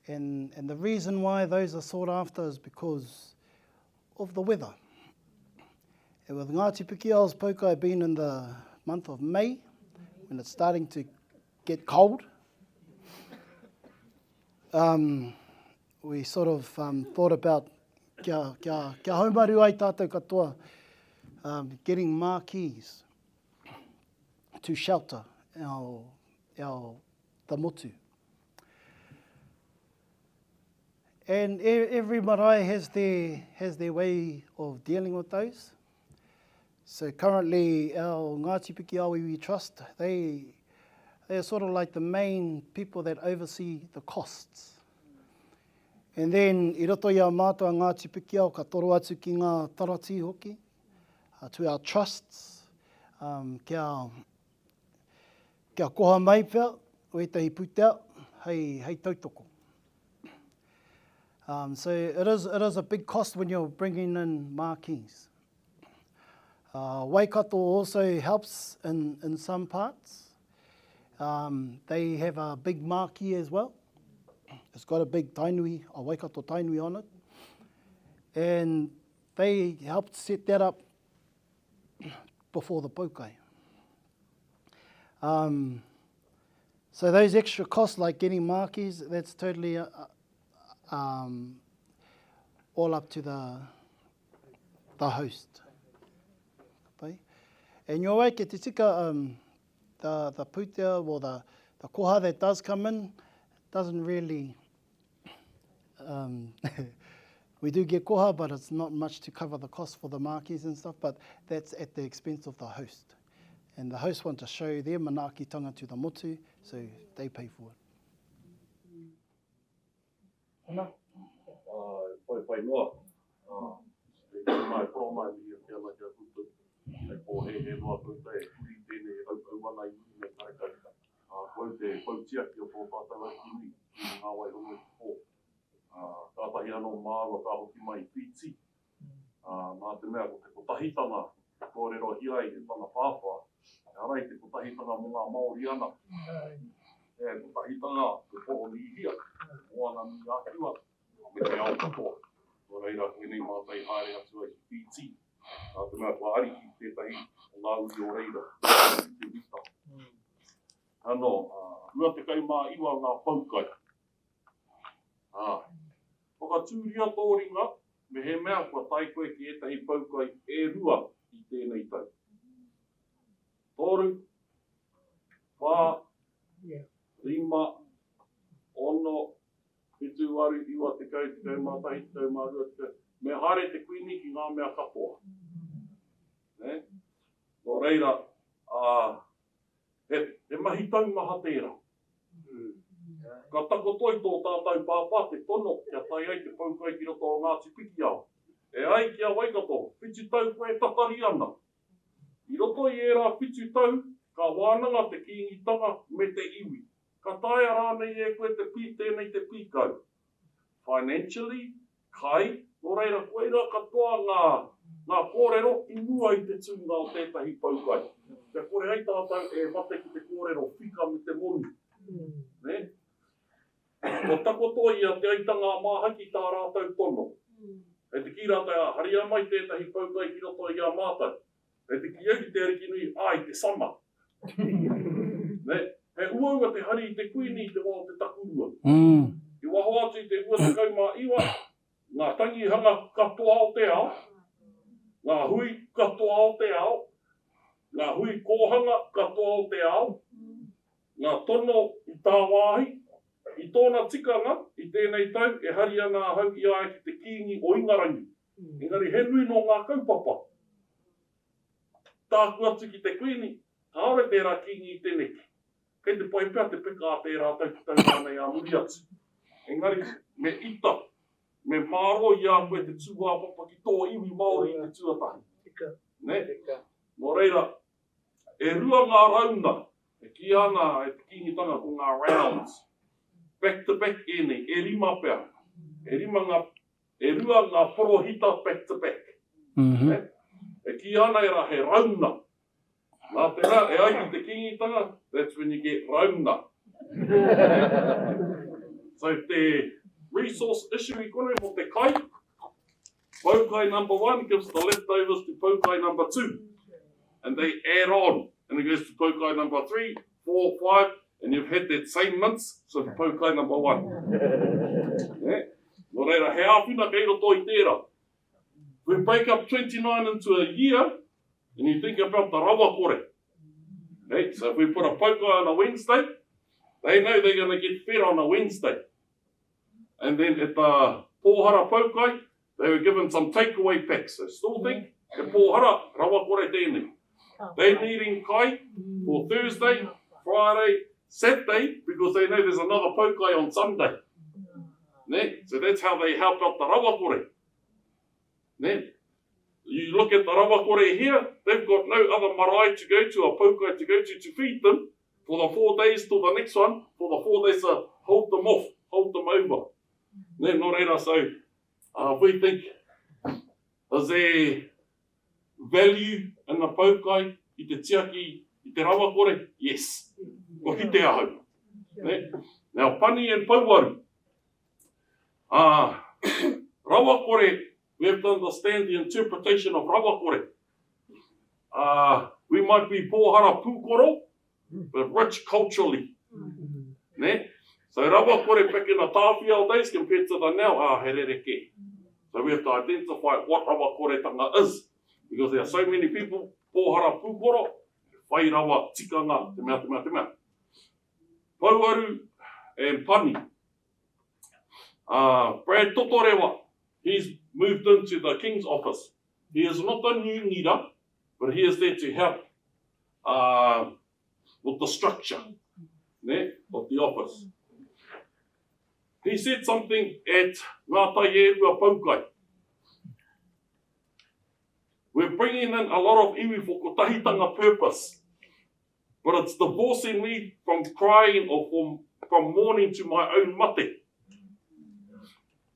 And, and the reason why those are sought after is because of the weather. And with Ngāti Pikiao's poukai being in the month of May, when it's starting to get cold, um, we sort of um, thought about kia, kia, kia haumaru ai tātou katoa, um, getting marquees to shelter our, our, the motu. And every marae has their, has their way of dealing with those. So currently our Ngāti Pikiao Iwi Trust, they, they are sort of like the main people that oversee the costs. And then i roto i a mātou a Ngāti Pikiao ka toro atu ki ngā taratī hoki, uh, to our trusts, um, kia, kia koha mai pea o ētahi pūtea hei, hei tautoko. Um, so it is, it is a big cost when you're bringing in marquees. Uh, Waikato also helps in, in some parts. Um, they have a big marquee as well. It's got a big Tainui, a Waikato Tainui on it. And they helped set that up before the poukai. Um, so those extra costs, like getting marquees, that's totally uh, um, all up to the, the host. Pai. And you're right, ke te tika, um, the, the pūtea or the, the koha that does come in doesn't really, um, we do get koha, but it's not much to cover the cost for the marquees and stuff, but that's at the expense of the host. And the host want to show their manaakitanga to the motu, so they pay for it. Ana, whai whai noa, e tū mai, poro mai, mihi ake ana ki a koutou, hei pōhēhē noa koutou e huri tēnei e raupau ana i muri nei karekau. Ā, ko au te pou tiaki o tō tātou Ariki nui, ki Ngā Wai Rongo i te pō. Ā, kātahi. Kātahi anō māua ka hoki mai i Whītī, ā, nā te mea ko te kotahitanga i kōrerohia ai e tana pāpā, ehara i te kotahitanga mō ngā Māori anake. He kotahitanga o Poronīhia, Moana-nui-a-Kiwa, me te ao katoa. Nō reira, koinei mātou i haere atu ai ki Whītī, nā te mea kua ariki tētahi o ngā uri o reira, te Wita. Anō, 29 ngā poukai. Āe. Whakatūria tō ringa mehemea kua tae koe ki ētahi poukai e rua i tēnei tau. Toru, whā, rima, ono, whitu, waru, iwa, tekau, 11, 12, tekau. Me haere te Kuini ki ngā mea katoa. Nē? Nō reira, ā, He, he mahi taumaha tērā. Ka takoto i tō tātou pāpā te tono kia tae ai te poukai ki roto o Ngāti Pikiao. E ai ki a Waikato, whitu tau koe e tatari ana. I roto i ērā whitu tau, ka wānanga te Kīngitanga me te iwi. Ka taea rānei e koe te pī tēnei te pīkau? Financially, kai, nō reira koirā katoa ngā, ngā kōrero i mua i te tūnga o tētahi poukai. Kia kore ai tātou e mate ki te kōrero whika me te moni. Nē? Kua takoto i a Te Aitanga-a-Māhaki tā rātou tono. Kei te kī rātou, ā, haria mai tētahi poukai ki roto i a mātou. Kei te kī au ki te Arikinui, āe, te sama. Nē? He uaua te hari i te Kuini i te wā o te takurua. I waho atu i te 29, ngā tangihanga katoa o te ao, ngā hui katoa o te ao, ngā hui kōhanga katoa o te ao, ngā tono i tāwāhi, i tōna tikanga, i tēnei tau e hari ana ahau i a ia ki te Kīngi o Ingarangi. Engari he nui nō ngā kaupapa. Tāku atu ki te Kuini, kāore tērā Kīngi i te neke. Kei te pai pea te peka a tērā tau ki tau rānei ā muri atu. Engari, me ita, me mārō i a koe te tūāpapa ki tō iwi Māori i te tuatahi. Nē? Nō reira, e rua ngā rauna, e kīia ana e te Kīngitanga ko ngā rounds. Back to back ēnei, e rima pea. E rima ngā E rua ngā porohita back to back. E kīia ana e rā he rauna. Nā te mea, e ai ki te Kīngitanga, that's when you get rauna. So te resource issue i konei mō te kai, poukai number one gives the leftovers to poukai number two. And they add on. And it goes to poukai number three, four, five, and you've had that same mince since poukai number one. Nō reira, he āwhina kei roto i tērā. We break up 29 into a year, and you think about the rawakore. Okay, so if we put a poukai on a Wednesday, they know they're going to get fed on a Wednesday. And then at the pōhara poukai, they were given some takeaway packs. So still think, he pōhara, rawakore tēnei. They needing kai for Thursday, Friday, Saturday, because they know there's another poukai on Sunday. Ne? So that's how they help out the rawakore. Ne? You look at the rawakore here, they've got no other marae to go to, a poukai to go to, to feed them for the four days till the next one, for the four days to hold them off, hold them over. Ne, nō reira, so, uh, we think there's a value in a poukai i te tiaki i te rawakore? Yes. Kua kite ahau. Ne? Now, pani and pouaru. Uh, rawakore, we have to understand the interpretation of rawakore. Uh, we might be pōhara pūkoro, but rich culturally. Ne? So rawakore back in the Tāwhiao days compared to the now, ah, he rerekē. So we have to identify what rawakoretanga is, because there are so many people, pōhara pūkoro, whai rawa tikanga, te mea, te mea, te mea. Pouaru and Pani. Uh, Brad Totorewa, he's moved into the King's office. He is not a new leader, but he is there to help uh, with the structure ne, of the office. He said something at Ngā Tai e Rua Poukai. We're bringing in a lot of iwi for kotahitanga purpose, but it's divorcing me from crying or from, from mourning to my own mate.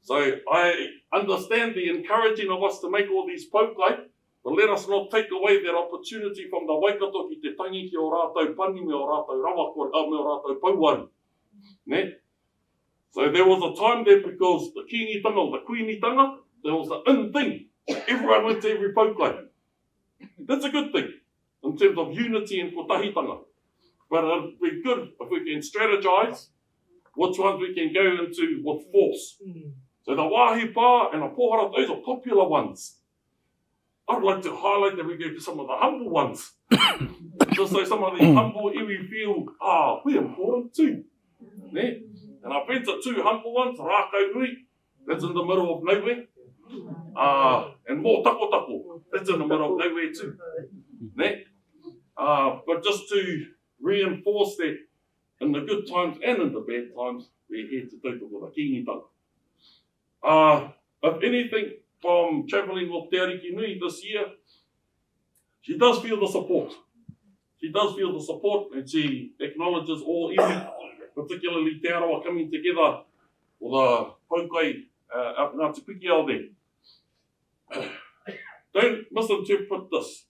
So I understand the encouraging of us to make all these poukai, but let us not take away that opportunity from the Waikato ki te tangi ki o rātou pani me o rātou rawakore, uh, me o rātou pouaru. Ne? So there was a time there because the Kīngitanga or the Queenitanga, there was the in thing. Everyone went to every poukai. That's a good thing in terms of unity and kotahitanga. But it'd be good if we can strategize which ones we can go into with force. Mm. So the Wahi Pa and the Pohara, those are popular ones. I'd like to highlight that we go to some of the humble ones. Just so some of the humble iwi feel, ah, we're important too. Ne? And I've been to two humble ones, Rākau Nui, that's in the middle of nowhere. Uh, and more tako tako, that's in the middle of nowhere too. Ne? Uh, but just to reinforce that in the good times and in the bad times, we're here to tautoko the Kīngitanga. Uh, if anything, from travelling with Te Ariki Nui this year, she does feel the support. She does feel the support and she acknowledges all iwi, particularly Te Arawa coming together for the poukai uh, up Ngāti Pikiao there. Don't misinterpret this.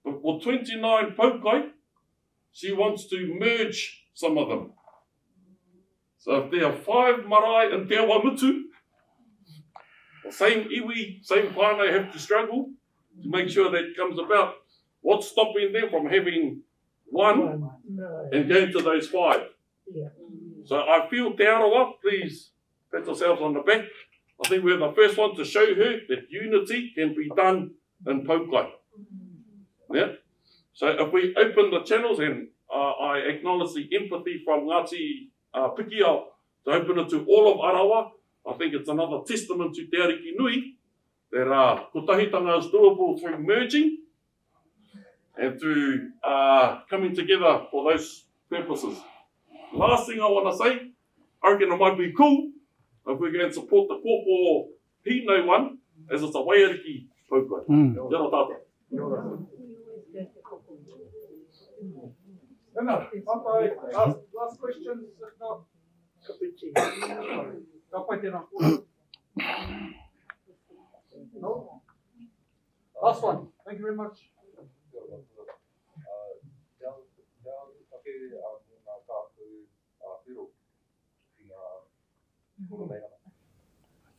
But for 29 poukai, she wants to merge some of them. So if there are five marae in Te Awamutu, the same iwi, same whānau have to struggle to make sure that comes about. What's stopping them from having one and going to those five? Yeah. So I feel Te Arawa, please pat yourselves on the back. I think we're the first one to show her that unity can be done in Poukai. Yeah? So if we open the channels, and uh, I acknowledge the empathy from Ngāti uh, Pikiao to open it to all of Arawa, I think it's another testament to Te Ariki Nui that uh, kotahitanga is doable through merging and through uh, coming together for those purposes. Last thing I want to say, I reckon it might be cool if we can support the kōkō hīnau one as it's a waiariki poukai. Mm. Kia ora tātou. Kia ora. Tēnā, pātai, last, last questions, if not. Ka pai tēnā kōrero. No? Last one. Thank you very much.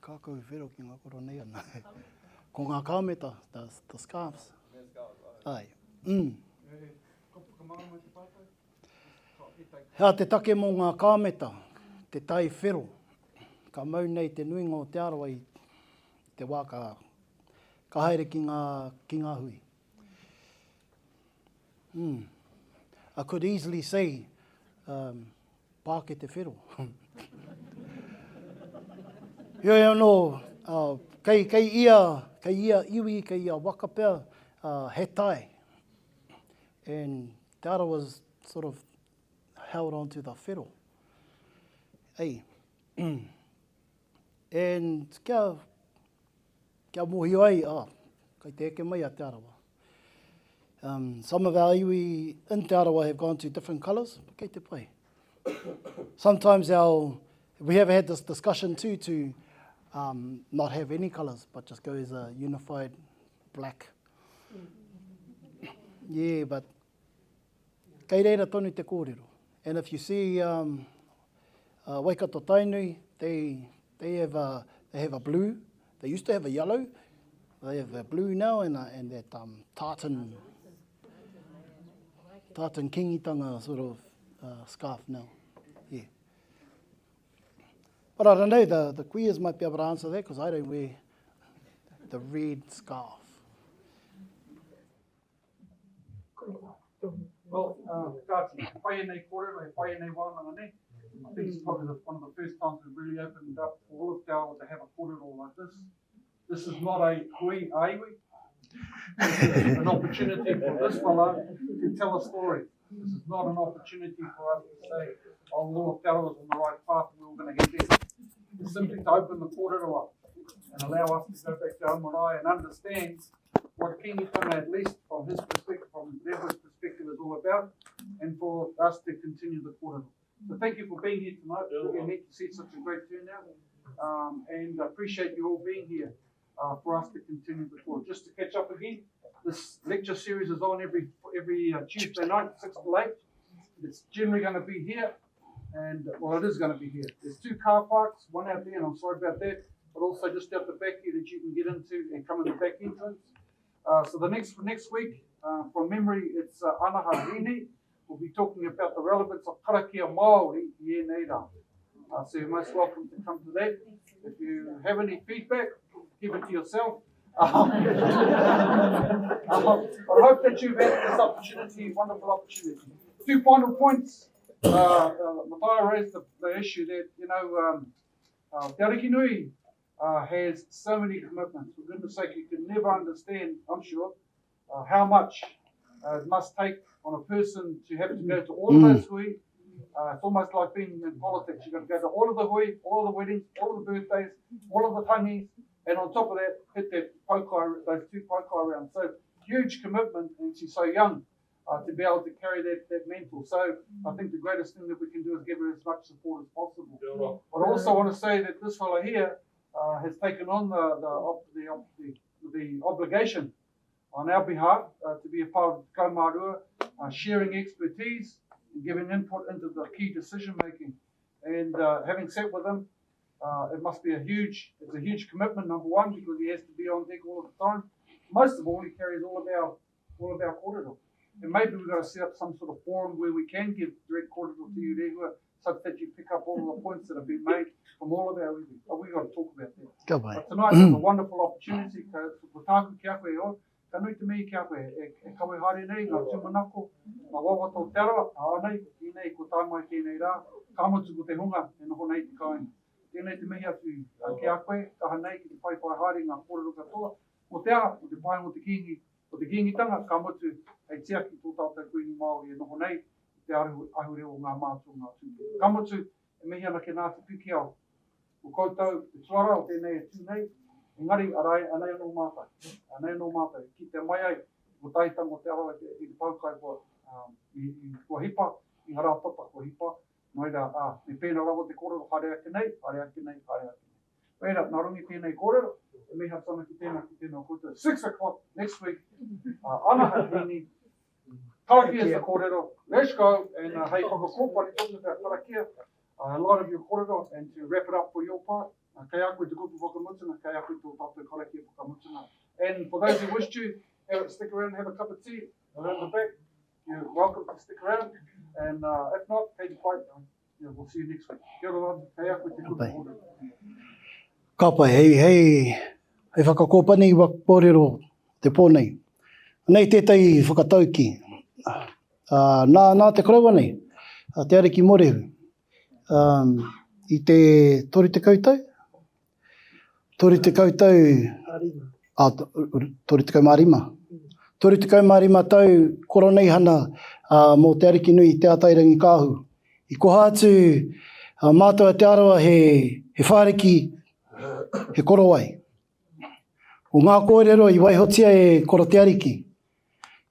Kākau whero ki ngā koroneihana. Ko ngā kāmeta, the, the scarves. Ai. Mm. Hea te take mō ngā kāmeta, te tai whero. Ka mau nei te nuinga o Te Arawa i te wā ka, ka haere ki ngā, ki ngā hui. Mm. I could easily say, um, pāke te whero. Heoi anō, uh, kei, kei, ia, kei ia iwi, kei ia waka pea, uh, he tae. And Te Arawa's sort of held on to the whero. Ei. And kia, kia mōhio ai, oh, kei te eke mai a Te Arawa. Um, some of our iwi in Te Arawa have gone to different colours, but kei te pai. Sometimes our, we have had this discussion too to um, not have any colours, but just go as a unified black. Yeah, but kei reira tonu te kōrero. And if you see um, uh, Waikato Tainui, they, they, have a, they have a blue. They used to have a yellow. They have a blue now and, a, and that um, tartan, tartan kingitanga sort of uh, scarf now. Yeah. But I don't know, the, the queers might be able to answer that because I don't wear the red scarf. Well, uh, kāti, he pai ēnei kōrero, he pai ēnei wānanga, nē? I think it's probably the, one of the first times we've really opened up for all of Te Arawa to have a kōrero like this. This is not a hui a iwi. This is an opportunity for this fellow to tell a story. This is not an opportunity for us to say, oh, all of Te Arawa's on the right path and we're all going to head there. It's simply to open the kōrero up and allow us to go back to our marae and understand what Kingitanga, at least from his perspective, from Rewa's perspective, is all about, and for us to continue the kōrero. So thank you for being here tonight. It's really neat to see such a great turnout. Um, and appreciate you all being here uh, for us to continue the call. Just to catch up again, this lecture series is on every every uh, Tuesday night, 6 to 8. It's generally going to be here, and well, it is going to be here. There's two car parks, one out there, and I'm sorry about that, but also just out the back here that you can get into and come in the back entrance. Uh, so the next next week, uh, from memory, it's uh, Anaha Rini. We'll be talking about the relevance of karakia Māori i ēnei rā. Uh, so you're most welcome to come to that. If you have any feedback, keep it to yourself. Um, um, I hope that you've had this opportunity, wonderful opportunity. Two final points. Uh, uh, Matthias raised the, the issue that, you know, um, uh, Te Ariki Nui uh, has so many commitments. For goodness sake, you can never understand, I'm sure, uh, how much uh, it must take on a person to have to go to all of mm. those hui. Uh, it's almost like being in politics. You've got to go to all of the hui, all of the weddings, all of the birthdays, all of the tangis, and on top of that, hit that poukai, those two poukai rounds. So huge commitment, and she's so young uh, to be able to carry that, that mantle. So I think the greatest thing that we can do is give her as much support as possible. But I also want to say that this fellow here uh, has taken on the, the, the, the, the obligation on our behalf uh, to be a part of Kaumarua, uh, sharing expertise and giving input into the key decision making. And uh, having sat with him, uh, it must be a huge, it's a huge commitment, number one, because he has to be on deck all of the time. Most of all, he carries all of our, all of our kōrero. And maybe we've got to set up some sort of forum where we can give direct kōrero to you, Rehua, such that you pick up all of the points that have been made from all of our iwi. But we've got to talk about that. Ka pai. But tonight was a wonderful opportunity. Ka, ko tāku ki a koe, oh, ka nui te mihi ki a koe, e, e kawe haere nei ngā tūmanako, ngā wawata o Te Arawa, ā nei, tēnei ko tae mai tēnei rā, ka mutu ko te hunga e noho nei te kāinga. Tēnei te mihi atu ki a koe, kaha nei ki te whaiwhai haere i ngā kōrero katoa, mō te aha, mō te painga o te Kīngi, o te Kīngitanga, ka mutu hei tiaki tō tātou Kuini Māori e noho nei i te ahurea o ngā mātua, ngā tūpuna. Ka mutu, e mihi ana ki Ngāti Pikiao, ko koutou te tuara o tēnei e tū nei, engari arā, anei anō mātou, anei anō mātou, i kitea mai ai te kotahitanga o Te Arawa i te poukai kua, um, i, i, kua hipa, i ngā rā tata kua hipa, nō reira, ā, me pēnā rawa te kōrero, haere ake nei, haere ake nei, haere ake nei. Reira, nā runga i tēnei kōrero, e mihi atu ana ki tēnā, ki tēnā o koutou. Six o'clock next week, uh, Anaha Hini, karakia is the kōrero, let's go, and uh, hei whakakōpani talking about karakia, uh, a lot of your kōrero, and to wrap it up for your part, uh, kei a koe te kupu whakamutunga, kei a koe tō tātou karakia whakamutunga. And for those who wish to, have, stick around and have a cup of tea around the back, you're welcome to stick around, and uh, if not, kei te pai, Yeah, we'll see you next week. Kia ora, kei a koe te kupu kōrero. Ka pai, hei, hei, hei whakakōpani i waku kōrero te pō nei. Anei tētahi whakataukī. Uh, nā, nā te koroua nei, a Te Ariki Morehu, um, i te 30 tau, 30 tau, a, 35. 35 tau koroneihana uh, mō Te Ariki Nui Te Atairangikaahu. I koha atu uh, mātou a Te Arawa he, he whāriki, he korowai. O ngā kōrero i waihotia e Koro Te Ariki,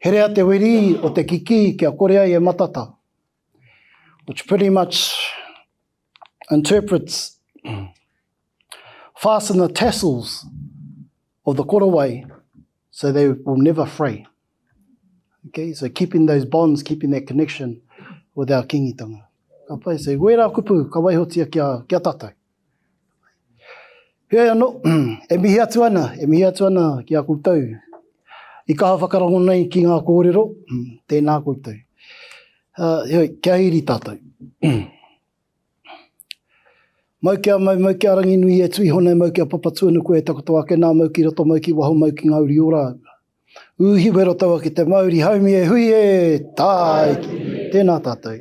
herea te wiri o te kikī kia kore ai e matata, which pretty much interprets fasten the tassels of the korowai so they will never fray. Okay, so keeping those bonds, keeping that connection with our kingitanga. Ka pai, so wera kupu ka waihotia kia, kia tātou. Heoi anō, e mihi atu ana, e mihi atu ana ki a koutou. I kaha whakarongo nei ki ngā kōrero, tēnā koutou. Uh, heoi, kia iri tātou. Mau kia mau, mau kia Ranginui e tuihone, mau kia Papatuanuku e takoto ake nā, mau ki roto, mau ki waho, mau ki ngā uri o rāua. Ūhi wero taua ki te mauri, haumi e hui e, tāiki. Tēnā tātou.